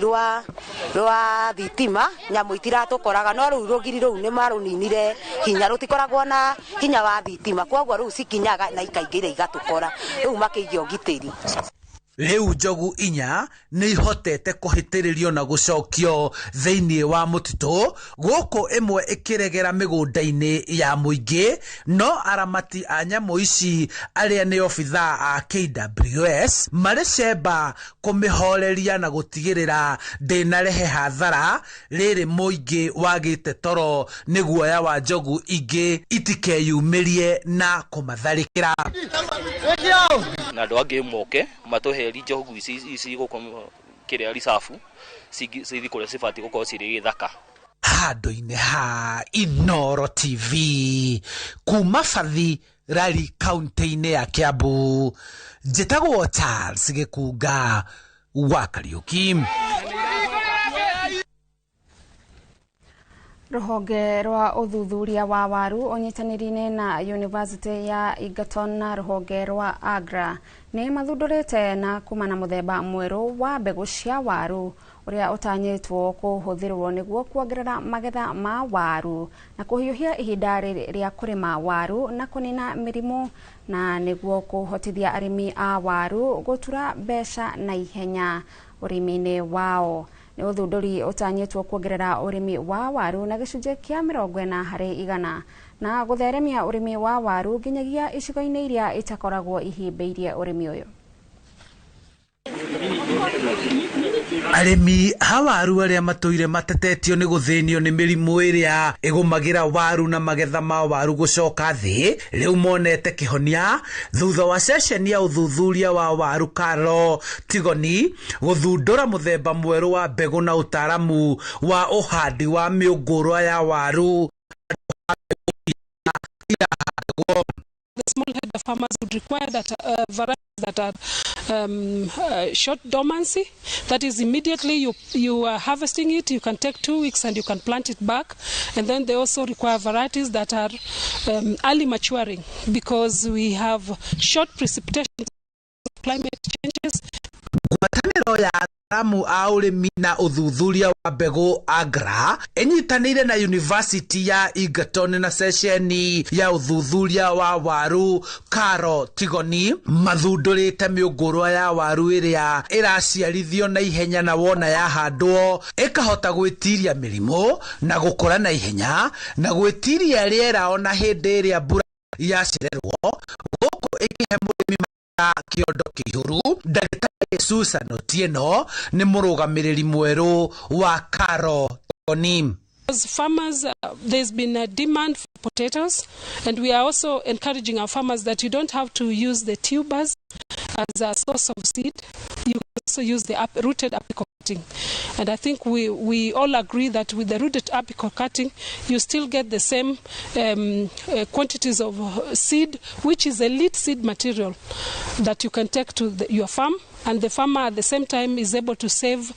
Speaker 11: rwa thitima nyamũ itiratũkoraga no rĩu rũgiri rũu nĩ marũninire hinya rũtikoragwo na hinya wa thitima koguo rĩu cikinyaga na ikaingĩra igatũkora rĩu makĩige ũgitĩri.
Speaker 10: Rĩu njogu inya nĩ ihotete kũhĩtĩrĩrio na gũcokio thĩinĩ wa mũtitũ gũkũ ĩmwe ĩkĩregera mĩgũnda-inĩ ya mũingĩ no aramati a nyamũ ici arĩa nĩ obithaa a KWS marĩ cemba kũmĩhoreria na gũtigĩrĩra ndĩnarehe hathara rĩrĩ mũingĩ wagĩte toro nĩ guoya wa njogu ingĩ itikeyumĩrie na kũmatharĩkĩra.
Speaker 13: Na andũ angĩ moke matũheri njogu ici gũkũ kĩrĩa ricabu cithi kũrĩa cibatiĩ gũkorwo cirĩ gĩthaka.
Speaker 10: Handũ-inĩ ha Inooro TV kuma Bathi Rari kaunti-inĩ ya Kiambu, njĩtagwo Charles Gĩkunga wa Kariũki.
Speaker 1: Rũhonge rwa ũthuthuria wa waru ũnyitanĩri-inĩ na University ya Egerton na rũhonge rwa Agra nĩ mathundũrĩte na kuma na mũthemba mwerũ wa mbegũ cia waru ũrĩa ũtanyĩtwo kũhũthĩrwo nĩguo kuongerera magetha ma waru na kũhiũhia ihinda rĩa kũrĩma waru na kũnina mĩrimũ na nĩguo kũhotithia arĩmi a waru gũtura mbeca na ihenya ũrĩmi-inĩ wao. Nĩ ũthundũri ũtanyĩtwo kuongerera ũrĩmi wa waru na gĩcunjĩ kĩa 40% na gũtheremia ũrĩmi wa waru nginyagia icigo-inĩ iria itakoragwo ihĩmbĩirie ũrĩmi ũyũ.
Speaker 10: Arĩmi a waru arĩa matũire matetetio nĩ gũthĩnio nĩ mĩrimũ ĩrĩa ĩgũmagĩra waru na magetha ma waru gũcoka thĩ rĩu monete kĩhonia thutha wa ceceni ya ũthuthuria wa waru Karo Tigoni gũthundũra mũthemba mwerũ wa mbegũ na ũtaaramu wa ũhandi wa mĩũngũrwa ya waru.
Speaker 5: The smallholder farmers would require that varieties that are short dormancy, that is immediately you are harvesting it, you can take 2 weeks and you can plant it back. And then they also require varieties that are early maturing because we have short precipitation, climate changes.
Speaker 10: Ngwatanĩro ya ataaramu a ũrĩmi na ũthuthuria wa mbegũ Agra ĩnyitanĩire na University ya Egerton na ceceni ya ũthuthuria wa waru Karo Tigoni mathundũrĩte mĩũngũrwa ya waru ĩrĩa ĩraciarithio na ihenya na wona yahandwo ĩkahota gwĩtiria mĩrimũ na gũkũra na ihenya na gwĩtiria rĩera ona hĩndĩ ĩrĩa mbura yacererwo gũkũ ĩkĩhe mũrĩmi kĩondo kĩihũru. Ndagĩtarĩ Susan Otieno nĩ mũrũgamĩrĩri mwerũ wa Karo Tigoni.
Speaker 5: As farmers, there's been a demand for potatoes, and we are also encouraging our farmers that you don't have to use the tubers as a source of seed. You can also use the rooted apical cutting. And I think we all agree that with the rooted apical cutting, you still get the same quantities of seed, which is elite seed material that you can take to your farm. And the farmer at the same time is able to save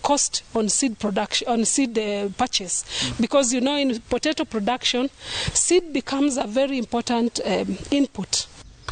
Speaker 5: cost on seed production, on seed purchase. Because you know, in potato production, seed becomes a very important input.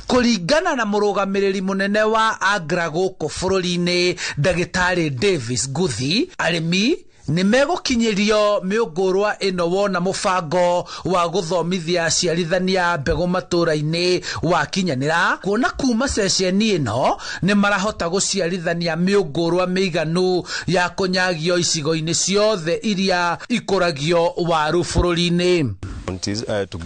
Speaker 10: Kũringana na mũrũgamĩrĩri mũnene wa Agra gũkũ bũrũri-inĩ ndagĩtarĩ Davis Nguthi, arĩmi nĩ megũkinyĩrio mĩũngũrwa ĩno wona mũbango wa gũthomithia aciarithania mbegũ matũũra-inĩ wakinyanĩra, kuona kuma ceceni ĩno nĩ marahota gũciarithania mĩũngũrwa mĩiganu ya kũnyagio icigo-inĩ ciothe iria ikũragio waru bũrũri-inĩ.
Speaker 16: To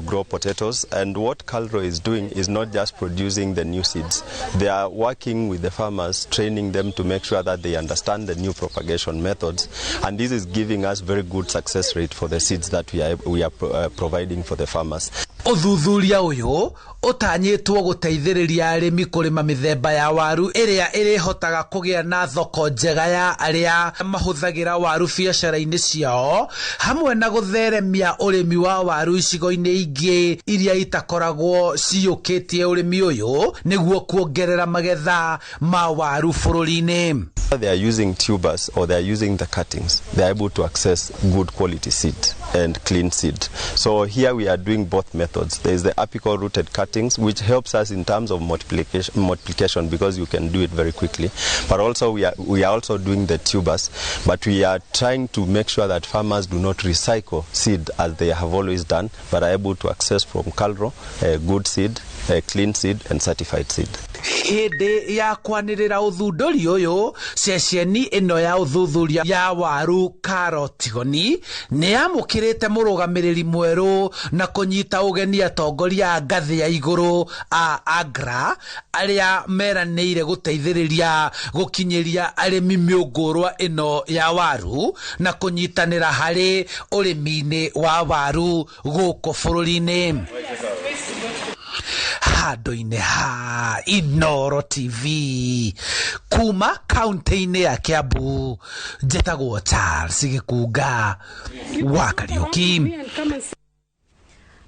Speaker 16: grow potatoes, and what Calro is doing is not just producing the new seeds. They are working with the farmers, training them to make sure that they understand the new propagation methods, and this is giving us very good success rate for the seeds that we are providing for the farmers.
Speaker 10: Ũthuthuria ũyũ ũtanyĩtwo gũteithĩrĩria arĩmi kũrĩma mĩthemba ya waru ĩrĩa ĩrĩhotaga kũgĩa na thoko njega ya arĩa mahũthagĩra waru biacara-inĩ ciao, hamwe na gũtheremia ũrĩmi wa waru icigo-inĩ ingĩ iria itakoragwo ciyũkĩtie ũrĩmi ũyũ nĩguo kuongerera magetha ma waru bũrũri-inĩ.
Speaker 16: They are using tubers or they are using the cuttings. They are able to access good quality seed and clean seed. So here we are doing both methods. There is the apical rooted cuttings, which helps us in terms of multiplication because you can do it very quickly. But also we are also doing the tubers, but we are trying to make sure that farmers do not recycle seed as they have always done, but are able to access from KALRO good seed, clean seed and certified seed.
Speaker 10: Hĩndĩ ya kwanĩrĩra ũthundũri ũyũ, ceceni ĩno ya ũthuthuria ya waru Karo Tigoni nĩ yamũkĩrĩte mũrũgamĩrĩri mwerũ na kũnyita ũgeni atongoria a ngathĩ ya igũrũ a AGRA arĩa meranĩire gũteithĩrĩria gũkinyĩria arĩmi mĩũngũrwa ĩno ya waru na kũnyitanĩra harĩ ũrĩmi-inĩ wa waru gũkũ bũrũri-inĩ. Handũ-inĩ ha Inooro TV kuma kaunti-inĩ ya Kiambu, njĩtagwo Charles Gĩkunga wa Kariuki.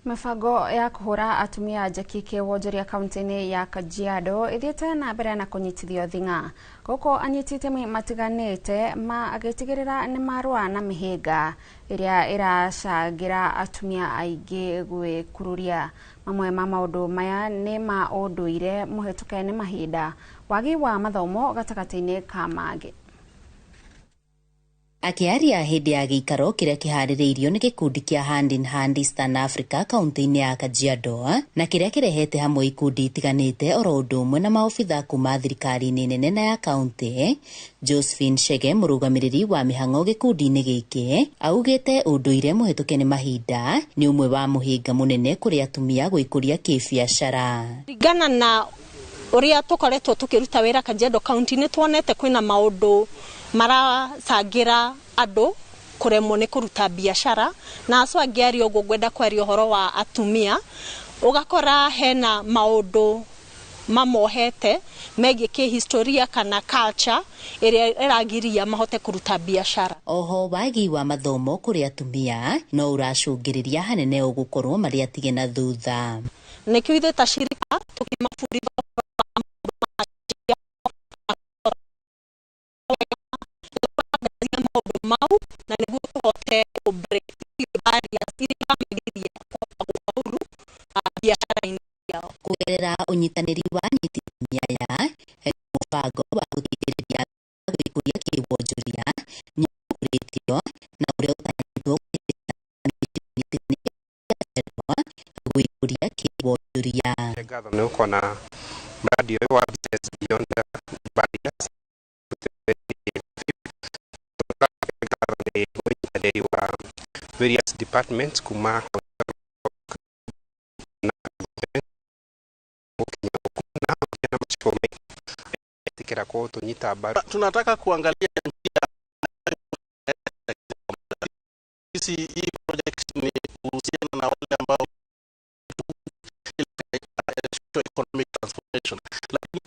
Speaker 1: Mĩbango ya kũhũra atumia njeki kĩwonjoria kaunti-inĩ ya Kajiado ĩthiĩte na mbere na kũnyitithio thing'a gũkũ anyiti itemi matiganĩte magĩtigĩrĩra nĩ marũa na mĩhĩnga ĩrĩa ĩracangĩra atumia aingĩ gwĩkururia. Mamwe ma maũndũ maya nĩ ma ũndũire mũhetũke nĩ mahinda, wagi wa mathomo gatagatĩ-inĩ ka mangĩ.
Speaker 17: Akĩaria hĩndĩ ya gĩikaro kĩrĩa kĩharĩrĩirio nĩ gĩkundi kĩa Hand in Hand Eastern Africa kaunti-inĩ ya Kajiado na kĩrĩa kĩrehete hamwe ikundi itiganĩte oro ũndũ ũmwe na maobitha kuma thirikari-inĩ nene na ya kaunti, Josephine Chege mũrũgamĩrĩri wa mĩhang'o gĩkundi-inĩ gĩkĩ augĩte ũndũire mũhetũke nĩ mahinda nĩ ũmwe wa mũhĩnga mũnene kũrĩ atumia gwĩkũria kĩbiacara.
Speaker 18: Ringana na ũrĩa tũkoretwo tũkĩruta wĩra Kajiado County nĩ tuonete kwĩna maũndũ maracangira andũ kũremwo nĩ kũruta biacara na acio angĩ aria ũguo ngwenda kwaria ũhoro wa atumia ũgakora hena maũndũ mamohete megiĩ kĩhistoria kana culture ĩrĩa ĩragiria mahote kũruta biacara.
Speaker 17: Oho wagi wa mathomo kũrĩ atumia no ũracũngĩrĩria hanene ũgũkorwo marĩ atige na thutha.
Speaker 18: Nĩkĩo ithuĩ ta shirika tũkĩmabundithia mau na nĩguo tũhote kũ break barriers iria iramagiriria kũhota gũfaulu biacara-inĩ ciao.
Speaker 17: Kũgerera ũnyitanĩri wa anyiti itemi aya, mũbango wa gũteithĩrĩria gwĩkũria kĩwonjoria nĩ ũkũrĩtio na ũrĩa ũtanyĩtwo gwĩkũria kĩwonjoria.
Speaker 19: Ngatho nĩ ũkona mradi ũyũ wa Business Beyond Barriers ũnyitanĩri wa various departments kuma
Speaker 20: tunataka kuangalia njia sisi. Hii project ni kuhusiana na wale ambao economic transformation, lakini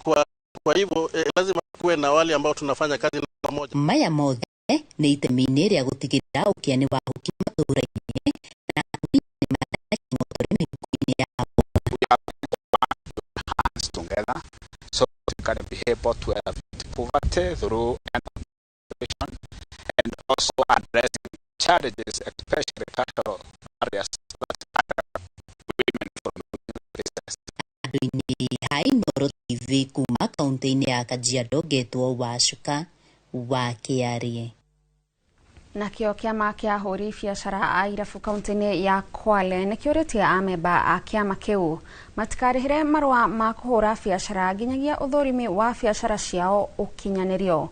Speaker 20: kwa hivyo lazima kuwe na wale ambao tunafanya kazi pamoja.
Speaker 17: Maya mothe nĩ itemi-inĩ rĩa gũtigĩrĩra ũkĩa nĩ wahukia matũũra-inĩ na atumia nĩ marĩ kĩng'otore mĩhuko-inĩ yao.
Speaker 21: We have to work hands together so we can be able to alleviate poverty through education and also addressing challenges, especially cultural barriers that attract women from business.
Speaker 17: Andũ-inĩ ha Inooro TV kuma kaunti-inĩ ya Kajiado ngetwo Wacuka wa Kĩarie.
Speaker 1: Nakĩo kĩama kĩa ahũri biacara a irabu kaunti-inĩ ya Kwale nĩkĩũrĩtie amemba a kĩama kĩu matikarĩhĩre marũa ma kũhũra biacara nginyagia ũthũrimi wa biacara ciao ũkinyanĩrio.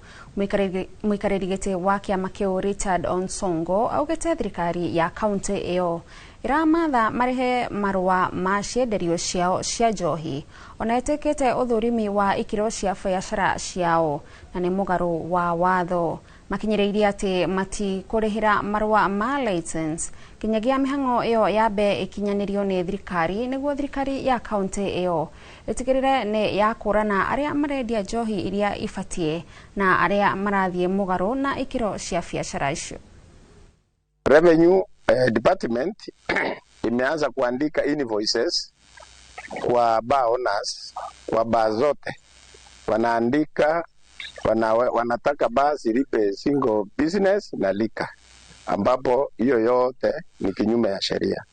Speaker 1: Mũikarĩri gĩtĩ wa kĩama kĩu Richard Onsongo augĩte thirikari ya kaunti ĩyo ĩramatha marĩhe marũa ma cienderio ciao cia njohi ona ĩtĩkĩte ũthũrimi wa ikĩro cia biacara ciao na nĩ mũgarũ wa watho. Makinyĩrĩirie atĩ matikũrĩhĩra marũa ma license kinyagia mĩhang'o ĩyo yambe ĩkinyanĩrio nĩ thirikari nĩguo thirikari ya kaunti ĩyo ĩtigĩrĩre nĩ yakũrana arĩa marendia njohi iria ibatiĩ na arĩa marathiĩ mũgarũ na ikĩro cia biacara icio.
Speaker 22: Revenue Department imeanza kuandika invoices kwa bar owners, kwa bar zote wanaandika Wanataka baa zilipe single business na liquor, ambapo hiyo yote ni kinyume ya sheria.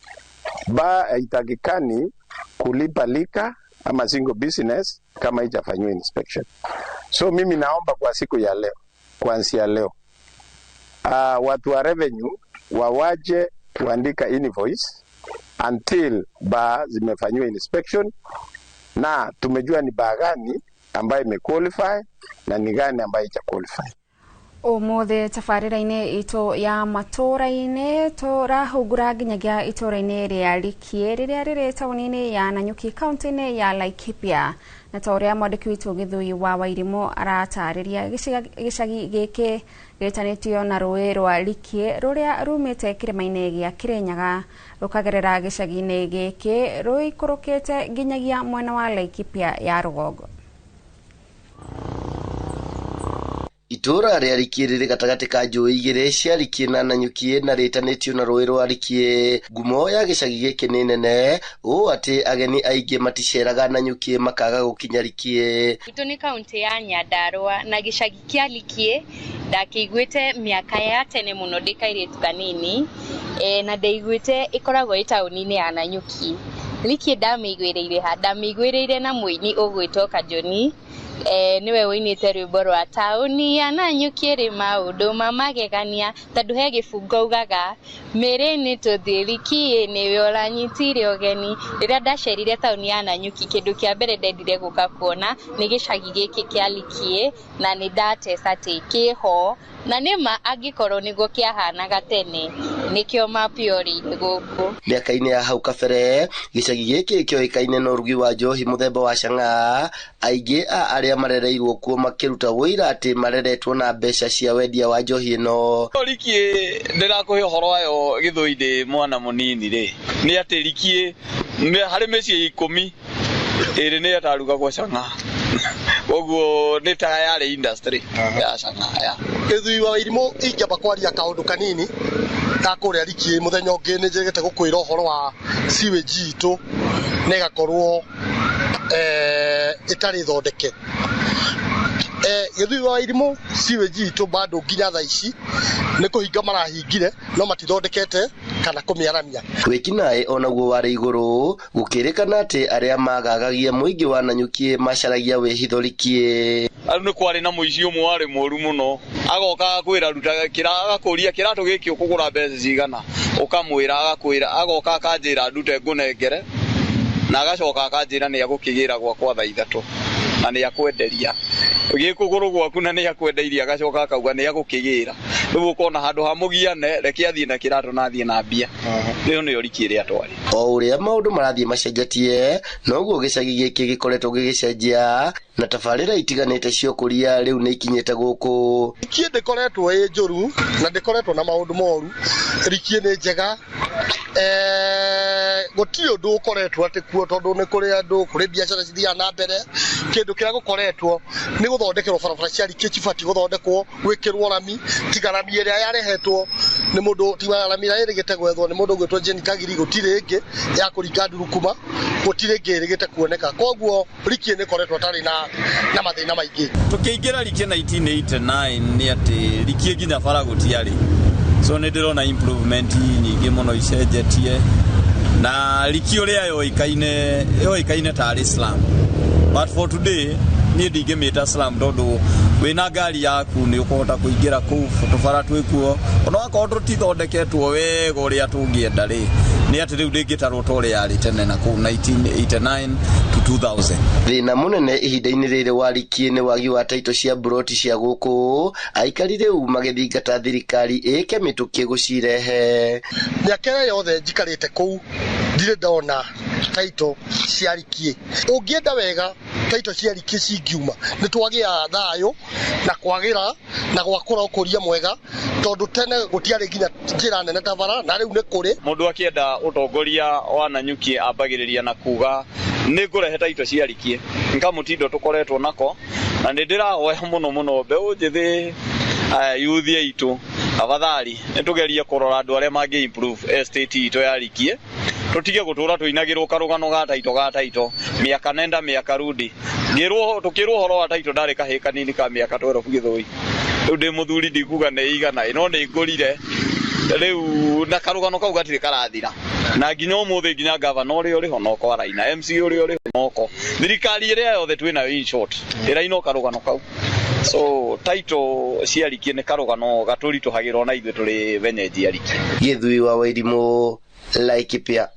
Speaker 22: Baa haitakikani kulipa liquor ama single business kama haijafanyiwa inspection. So mimi naomba kwa siku ya leo, kuanzia leo, watu wa revenue wawaje kuandika invoice until baa zimefanyiwa inspection na tumejua ni baa gani ambayo imequalify na ni gani ambayo haijaqualify.
Speaker 1: Umuthi tabarĩra-inĩ itũ ya matũra-inĩ tũrahungura nginyagia itũra-inĩ rĩa Likie rĩrĩa rĩrĩ taũni-inĩ ya Nanyuki kaunti-inĩ ya Laikipia, na ta ũrĩa mwandĩki witũ Gĩthũi wa Wairimũ aratarĩria, gĩcagi gĩkĩ gĩtanĩtio na rũĩ rwa Likie rũrĩa rumĩte kĩrĩma-inĩ gĩa Kĩrĩnyaga rũkagerera gĩcagi-inĩ gĩkĩ rũikũrũkĩte nginyagia mwena wa Laikipia ya rũgongo.
Speaker 2: Itũra rĩa Likie rĩrĩ gatagatĩ ka njũĩ igĩrĩ cia Likie na Nanyuki na rĩtanĩtio na rũĩ rwa Likie. Ngumo ya gĩcagi gĩkĩ nĩ nene ũũ atĩ ageni aingĩ maticeraga Nanyuki makaga gũkinya Likie.
Speaker 3: Gwitũ nĩ kaunti ya Nyandarua na gĩcagi kĩa Likie ndakĩiguĩte mĩaka ya tene mũno ndĩ kairĩtu kanini, na ndaiguĩte ĩkoragwo ĩ taũni-inĩ ya Nanyuki. Likie ndamĩiguĩrĩire ha? Ndamĩiguĩrĩire na mũini ũgwĩtwo Kajoni, niwe ũinĩte rwĩmbo rwa taũni ya Nanyuki ĩrĩ maũndũ ma magegania, tondũ he gĩbungo ugaga mĩrĩ nĩ tũthiĩ Likie nĩwe ũranyitire ũgeni. Rĩrĩa ndacerire taũni ya Nanyuki, kĩndũ kĩa mbere ndendire gũka kuona nĩ gĩcagi gĩkĩ kĩa Likie, na nĩ ndateca atĩ kĩho, na nĩma angĩkorwo nĩguo kĩahanaga tene nĩkĩo mapiorĩire gũkũ.
Speaker 2: Mĩaka-inĩ ya hau kabere gĩcagi gĩkĩ kĩoĩkaine na ũrugi wa njohi mũthemba wa chang'aa. Aingĩ a arĩa marereirwo kuo makĩruta ũira atĩ mareretwo na mbeca cia wendia wa njohi ĩno.
Speaker 23: Likie ndĩrakũhe ũhoro wayo Gĩthũi ndĩ mwana mũnini rĩ, nĩ atĩ Likie harĩ mĩciĩ 10 ĩrĩ nĩ ĩtarugagwo chang'aa, koguo nĩ ta yarĩ industry ya chang'aa ya
Speaker 24: Gĩthũi wa Wairimũ. Ingĩamba kwaria kaũndũ kanini ga kũrĩa Likie, mũthenya ũngĩ nĩ njĩrĩgĩte gũkwĩra ũhoro wa sewage itũ na ĩgakorwo ĩtarĩ thondeke. Gĩthũi wa Wairimũ, sewage itũ bado nginya thaa ici nĩ kũhinga marahingire, no matithondekete kana kũmĩaramia.
Speaker 2: Wĩkinaĩ onaguo warĩ igũrũ, gũkĩrĩkana atĩ arĩa magagagia mũingĩ wa Nanyuki macaragia wĩhitho Likie.
Speaker 23: Rĩu nĩ kwarĩ na mũici ũmwe warĩ mũru mũno, agoka agakwĩra ruta agakũria kĩratũ gĩkĩ ũkũgũra mbeca cigana, ũkamwĩra agakwĩra, agoka akanjĩra ndute ngũnengere, na agacoka akanjĩra nĩ agũkĩgĩra gwakwa thaa 3 na nĩ akwenderia gĩkũgũrũ gwaku na nĩ akwendeirie, agacoka akauga nĩ agũkĩgĩra. Rĩu ũkona handũ ha mũgiane reke athiĩ na kĩratũ na athiĩ na mbia. Rĩu nĩyo Likie ĩrĩa twarĩ.
Speaker 2: O ũrĩa maũndũ marathiĩ macenjetie noguo gĩcagi gĩkĩ gĩkoretwo gĩgĩcenjia, na tabarĩra itiganĩte cia ũkũria rĩu nĩ ikinyĩte gũkũ.
Speaker 24: Likie ndĩkoretwo ĩ njũru na ndĩkoretwo na maũndũ moru. Likie nĩ njega, gũtirĩ ũndũ ũkoretwo atĩ kuo, tondũ nĩ kũrĩ andũ, kũrĩ biacara cithiaga na mbere. Kĩndũ kĩrĩa gũkoretwo nĩ gũthondekerwo barabara cia Likie cibatiĩ gũthondekwo, gwĩkĩrwo rami, tiga rami ĩrĩa yarehetwo nĩ mũndũ, tiga rami ĩrĩa ĩrĩgĩte gwethwo nĩ mũndũ ũgwĩtwo Jane Kagiri, gũtirĩ ĩngĩ ya kũringa ndurukuma, gũtirĩ ĩngĩ ĩrĩgĩte kuoneka. Koguo Likie nĩ ĩkoretwo ĩtarĩ na mathĩna maingĩ.
Speaker 23: Tũkĩingĩra Likie 1989 nĩ atĩ Likie nginya bara gũtiarĩ, so nĩ ndĩrona improvement nyingĩ mũno icenjetie, na Likie ũrĩa yoĩkaine tarĩ slum, but for today niĩ ndingĩmĩta slum tondũ wĩna ngari yaku nĩ ũkũhota kũingĩra kũu, tũbara twĩkuo, ona wakorwo tũtithondeketwo wega ũrĩa tũngĩenda rĩ, nĩ atĩ rĩu ndĩngĩtarwo ta ũrĩa yarĩ tene na kũu 1989 to 2000.
Speaker 2: Thĩna mũnene ihinda-inĩ rĩrĩ wa Likie nĩ wagi wa taito cia mburoti cia gũkũ, aikari rĩu magĩthingata thirikari ĩke mĩtũkĩ gũcirehe.
Speaker 24: Mĩaka ĩrĩa yothe njikarĩte kũu ndirĩ ndona taito cia Likie. Ũngĩenda wega taito cia Likie cingiuma nĩ twagĩa thayũ na kwagĩra na gwakũra ũkũria mwega, tondũ tene gũtiarĩ nginya njĩra nene ta bara, na rĩu nĩ kũrĩ.
Speaker 23: Mũndũ akĩenda ũtongoria wa Nanyuki ambagĩrĩria na kuga nĩ ngũrehe taito cia Likie, nkamũtindo tũkoretwo nako, na nĩ ndĩrahoya mũno mũno mbeũ njĩthĩ yuthi aitũ afadhali nĩ tũgerie kũrora andũ arĩa mangĩ improve estate itũ ya Likie, tũtige gũtũra tũinagĩrwo karũgano ga taito mĩaka nenda mĩaka rudi. Ngĩrwo tũkĩrwo ũhoro wa title ndarĩ kahĩĩ kanini ka mĩaka 12 Gĩthũi. Rĩu ndĩ mũthuri ndikuga nĩ igana no nĩ ngũrire. Rĩu na karũgano kau gatirĩ karathira. Na nginya ũmũthĩ nginya gavana ũrĩa ũrĩ ho noko araina, MC ũrĩa ũrĩ ho noko, thirikari ĩrĩa yothe twĩnayo in short ĩraina o karũgano kau. So title cia Rikie nĩ karũgano gatũritũhagĩra ona ithuĩ tũrĩ wenyeji a Rikie.
Speaker 2: Gĩthui wa Wairimu, Laikipia.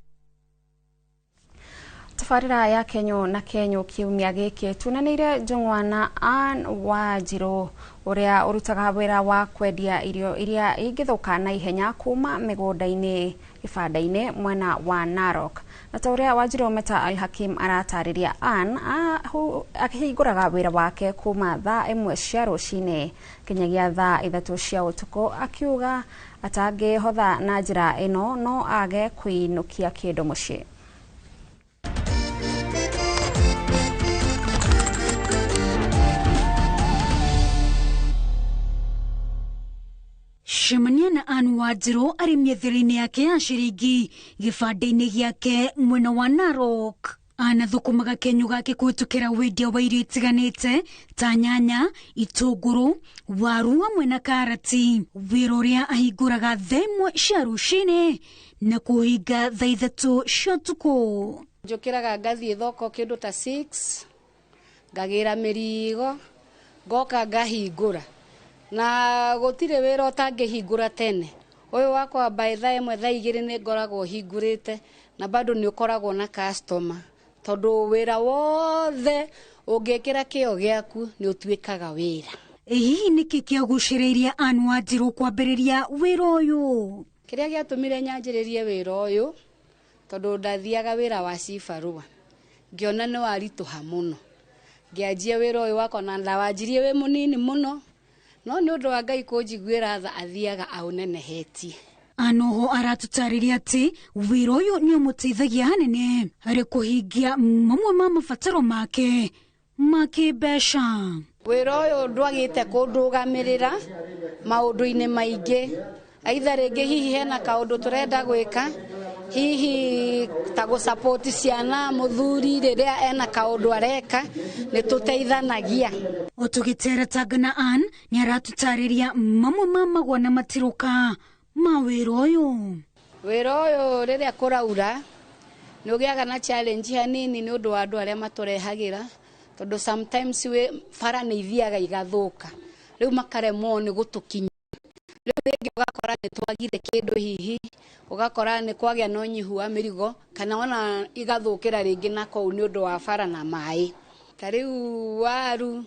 Speaker 1: Tabarĩra ya Kenyũ na Kenyũ kiumia gĩkĩ tunanĩire njũng'wa Ann Wanjirũ ũrĩa ũrutaga wĩra wa kwendia irio iria ingĩthũka na ihenya kuma mĩgũnda-inĩ ibanda-inĩ mwena wa Narok. Na ta ũrĩa Wanjirũ Meta Al Hakim aratarĩria, Ann akĩhingũraga wĩra wake kuma thaa 1 cia rũcinĩ nginyagia thaa 3 cia ũtukũ, akiuga atangĩhotha na njĩra ĩno no age kũinũkia kĩndũ mũciĩ.
Speaker 4: Cemania na Ann Wanjirũ arĩ mĩethere-inĩ yake ya ciringi gĩbanda-inĩ gĩake mwena wa Narok. Anathũkũmaga kenyũ gake kũhĩtũkĩra wendia wa irio itiganĩte ta nyanya, itũngũrũ, waru hamwe na karati. Wĩra ũrĩa ahingũraga thaa 1 cia rũcinĩ na kũhinga thaa 3 cia ũtukũ.
Speaker 6: Njũkĩraga ngathiĩ thoko kĩndũ ta 6, ngagĩra mĩrigo, ngoka ngahingũra. Na gũtirĩ wĩra ũtangĩhingũra tene. Ũyũ wakwa by thaa 1 thaa 2 nĩ ngoragwo hingũrĩte na bado nĩ ũkoragwo na customer tondũ wĩra wothe ũngĩkĩra kĩo gĩaku nĩ ũtuĩkaga wĩra.
Speaker 4: Hihi nĩkĩ kĩagucĩrĩirie Ann Wanjirũ kwambĩrĩria wĩra ũyũ?
Speaker 6: Kĩrĩa gĩatũmire nyanjĩrĩrie wĩra ũyũ tondũ ndathiaga wĩra wa cibarũa ngĩona nĩ waritũha mũno, ngĩanjia wĩra ũyũ wakwa na ndawanjirie wĩ mũnini mũno, no nĩ ũndũ wa Ngai kũnjiguĩra tha athiaga aũnenehetie.
Speaker 4: Anoho aratũtarĩria atĩ wĩra ũyũ nĩ ũmũteithagia hanene harĩ kũhingia mamwe ma mabataro make ma kĩmbeca.
Speaker 6: Wĩra ũyũ ndwagĩte kũndũgamĩrĩra maũndũ-inĩ maingĩ, aitha rĩngĩ hihi hena kaũndũ tũrenda gwĩka, hihi ta gũsupport ciana, mũthuri rĩrĩa ena kaũndũ areka nĩ tũteithanagia.
Speaker 4: O tũgĩteretanga na Ann nĩ aratũtarĩria mamwe ma magwa na matirũka ma wĩra ũyũ.
Speaker 6: Wĩra ũyũ rĩrĩa kũraura nĩ ũgĩaga na challenge hanini nĩ ũndũ wa andũ arĩa matũrehagĩra, tondũ sometimes bara nĩ ithiaga igathũka, rĩu makaremwo nĩ gũtũkinyia. Rĩu rĩngĩ ũgakora nĩ twagire kĩndũ hihi, ũgakora nĩ kwagĩa na ũnyihu wa mĩrigo kana ona igathũkĩra rĩngĩ na kũu nĩ ũndũ wa bara na maĩ. Ta rĩu waru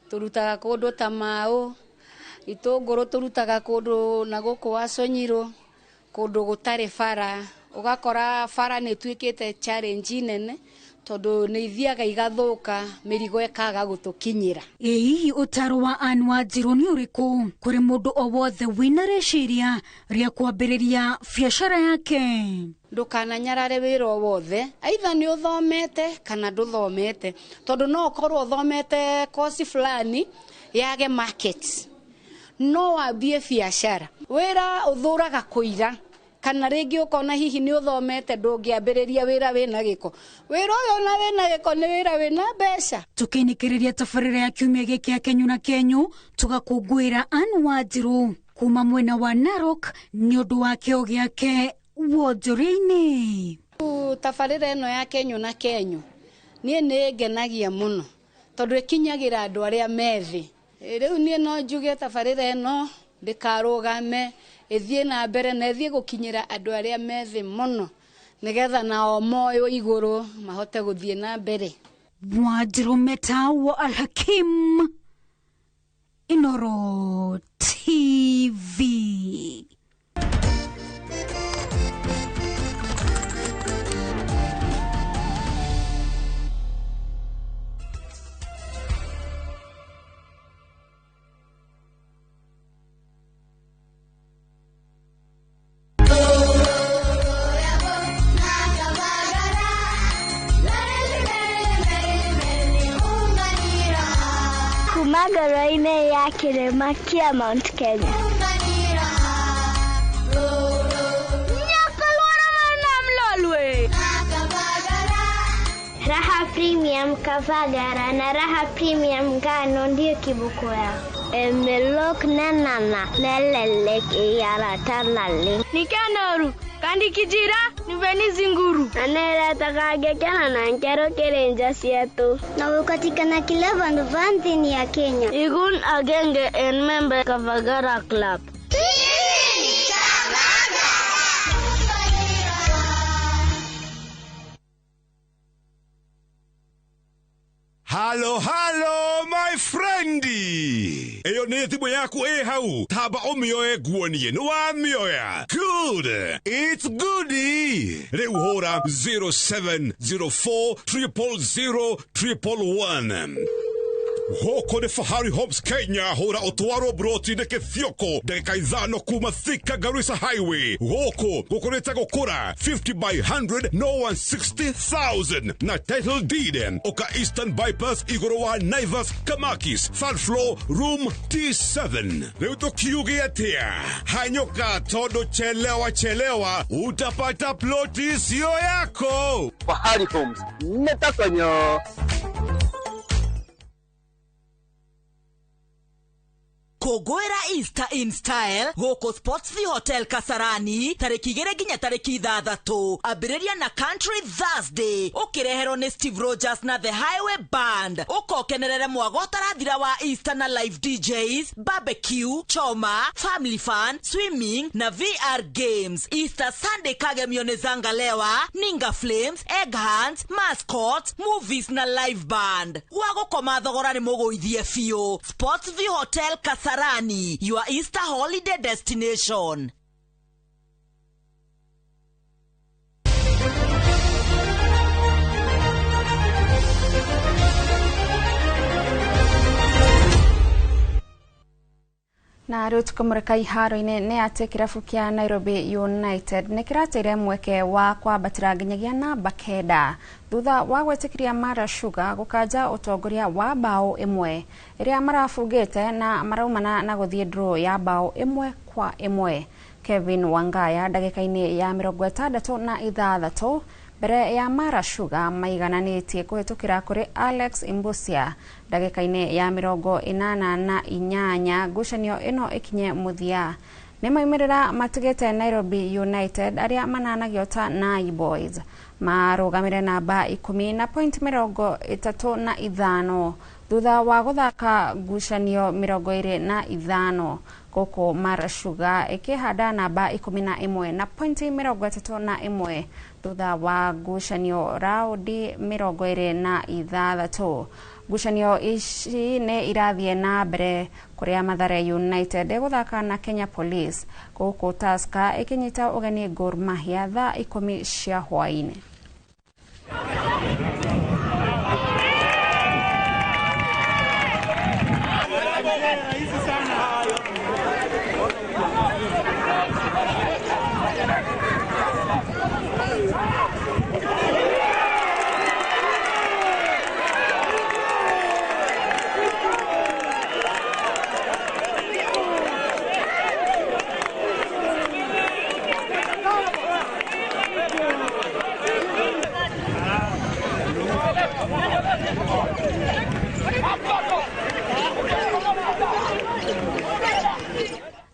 Speaker 6: tũrutaga kũndũ ta Mau, itũngũrũ tũrutaga kũndũ na gũkũ Waconyirũ, kũndũ gũtarĩ bara. Ũgakora bara nĩ ĩtuĩkĩte challenge nene tondũ nĩ ithiaga igathũka, mĩrigo ĩkaga gũtũkinyĩra.
Speaker 4: Ĩ hihi ũtaaro wa Ann Wanjirũ nĩ ũrĩkũ kũrĩ mũndũ o wothe wĩna rĩciria rĩa kwambĩrĩria biacara yake?
Speaker 6: Ndũkananyarare wĩra o wothe, aitha nĩ ũthomete kana ndũthomete, tondũ no ũkorwo ũthomete kosi fulani yage market, no wambie biacara. Wĩra ũthũraga kũira, kana rĩngĩ ũkona hihi nĩ ũthomete ndũngĩambĩrĩria wĩra wĩna gĩko. Wĩra ũyũ ona wĩna gĩko nĩ wĩra wĩna mbeca.
Speaker 4: Tũkĩinĩkĩrĩria tabarĩra ya kiumia gĩkĩ ya Kenyũ na Kenyũ, tũgakũngũĩra Ann Wanjirũ kuma mwena wa Narok nĩ ũndũ wa kĩo gĩake wonjoria-inĩ.
Speaker 6: Tabarĩra ĩno ya Kenyũ na Kenyũ niĩ nĩ ngenagia mũno tondũ ĩkinyagĩra andũ arĩa me thĩ. Rĩu niĩ no njuge tabarĩra ĩno ndĩkarũgame, ĩthiĩ na mbere na ĩthiĩ gũkinyĩra andũ arĩa me thĩ mũno nĩgetha nao moywo igũrũ mahote gũthiĩ na mbere.
Speaker 4: Wanjirũ Meta wa Al Hakim, Inooro TV.
Speaker 7: Ngoro-inĩ ya kĩrĩma kĩa Mount Kenya. Raha Premium. Premium Kavagara na Raha Premium ngano ndiyo kiboko yao. Emelok nanana nelelek iyaratanale.
Speaker 8: Nikanoru kandi kijira niveni zinguru.
Speaker 7: Aneretakagekena na nkero kerenja sietu. Na ukatikana kila vandu vanthini ya Kenya.
Speaker 8: Igun agenge en member Kavagara Club.
Speaker 9: Halo, halo, my friendi. Eyo nĩ thimũ yaku ĩ hau. Tamba ũmĩoe nguonie nĩ wamĩoya. Good. It's goodie. Rĩu hũra 0704 000 111. Gũkũ nĩ Fahari Homes Kenya, hũra ũtwarwo broti-inĩ Kĩthioko ndagĩka 5 kuma Thika Garissa Highway. Gũkũ gũkũrĩte gũkũra 50 by 100 no 160,000 na title deed. Ũka Eastern Bypass igũrũ wa Naivas Kamakis, third floor room T7. Rĩu tũkiuge atĩa? Hanyũka tondũ chelewa chelewa utapata ploti sio yako.
Speaker 12: Fahari Homes netakonyo.
Speaker 15: Kũngũĩra Easter in style gũkũ Sports View Hotel Kasarani tarĩki 2 nginya tarĩki 6. Ambĩrĩria na Country Thursday ũkĩreherwo nĩ Steve Rogers na The Highway Band. Ũkokenerere mwago ũtarathira wa Easter na live DJs, barbecue, choma, family fun, swimming na VR games. Easter Sunday kagemio nĩ Zangalewa, Ninga Flames, Egg Hands, Mascot, movies na live band. Gwa gũkoma thogora nĩ mũgũithie biũ. Sports View Hotel Kasarani, your Easter holiday destination.
Speaker 1: Na rĩu tũkĩmũrĩka iharo-inĩ nĩ atĩ kĩrabu kĩa Nairobi United nĩ kĩrateire mweke wa kwambatĩra nginyagia namba 9 thutha wa gwĩtĩkĩria Mara Sugar gũkanja ũtongoria wa bao 1 ĩrĩa marabungĩte na maraumana na gũthiĩ draw ya bao 1-1. Kevin Wangaya ndagĩka-inĩ ya 66 mbere ya Mara Sugar maigananĩtie kũhĩtũkĩra kũrĩ Alex Imbusia ndagĩka-inĩ ya 88. Ngucanio ĩno ĩkinye mũthia. Nĩ maumĩrĩra matigĩte Nairobi United arĩa mananagio ta Nai Boys marũgamĩre namba 10 na point 35 thutha wa gũthaka ngucanio 25. Gũkũ Mara Sugar ĩkĩhanda namba 11 na point 31 thutha wa ngucanio raundi 26. Ngucanio ici nĩ irathiĩ na mbere kũrĩa Mathare United ĩgũthaka na Kenya Police, gũkũ Tusker ĩkĩnyita ũgeni Gor Mahia thaa 10 cia hwaĩ-inĩ.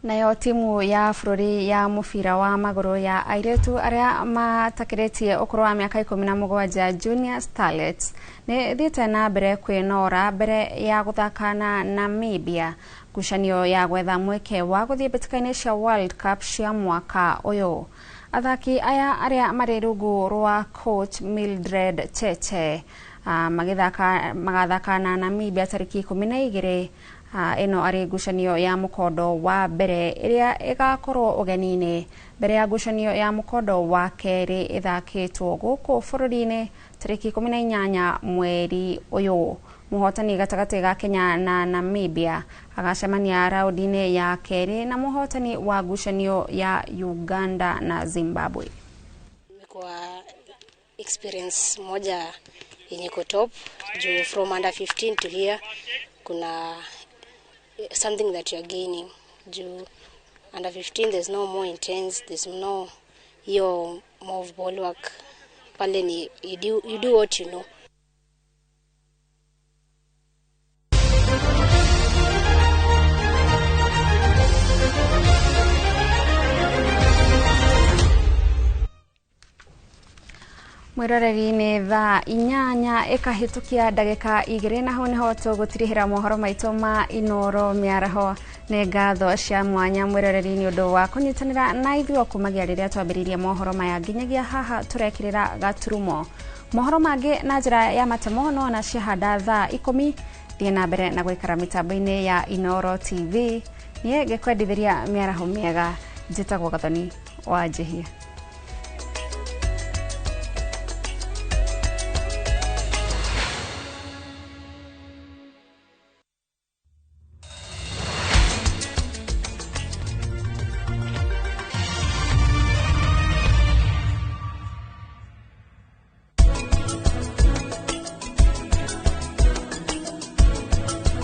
Speaker 1: Nayo timu ya bũrũri ya mũbira wa magũrũ ya airĩtu arĩa matakĩrĩtie ũkũrũ wa mĩaka 17 Junior Starlets nĩ ĩthiĩte na mbere kwĩnora mbere ya gũthaka na Namibia ngucanio ya gwetha mweke wa gũthiĩ mbĩtĩka-inĩ cia World Cup cia mwaka ũyũ. Athaki aya arĩa marĩ rungu rwa coach Mildred Cheche magathaka na Namibia tarĩki 12. Ĩno arĩ ngucanio ya mũkondo wa mbere ĩrĩa ĩgakorwo ũgeni-inĩ mbere ya ngucanio ya mũkondo wa kerĩ ĩthakĩtwo gũkũ bũrũri-inĩ tarĩki 18 mweri ũyũ. Mũhotani gatagatĩ ga Kenya na Namibia agacemania raũndi-inĩ ya kerĩ na mũhotani wa ngucanio ya Uganda na Zimbabwe.
Speaker 25: Imekuwa experience moja yenye iko top juu from under 15 to here kuna something that you are gaining. Juu under 15 there's no more intense, there's no hiyo more of ball work pale, ni you do what you know.
Speaker 1: Mwiroreri-inĩ thaa 8 ĩkahĩtũkia ndagĩka 2 na hau nĩho tũgũtirihĩra mohoro maitũ ma Inoro mĩaraho. Nĩ ngatho cia mwanya mwiroreri nĩ ũndũ wa kũnyitanĩra na ithuĩ kumagia rĩrĩa twambĩrĩirie mohoro maya nginyagia haha tũrekĩrĩra gaturumo. Mohoro mangĩ na njĩra ya matemo no na ciahanda thaa 10. Thiĩ na mbere na gũikara mĩtambo-inĩ ya Inoro TV. Niĩ ngĩkwendithĩria mĩaraho mĩega, njĩtagwo Gathoni wa Njihia.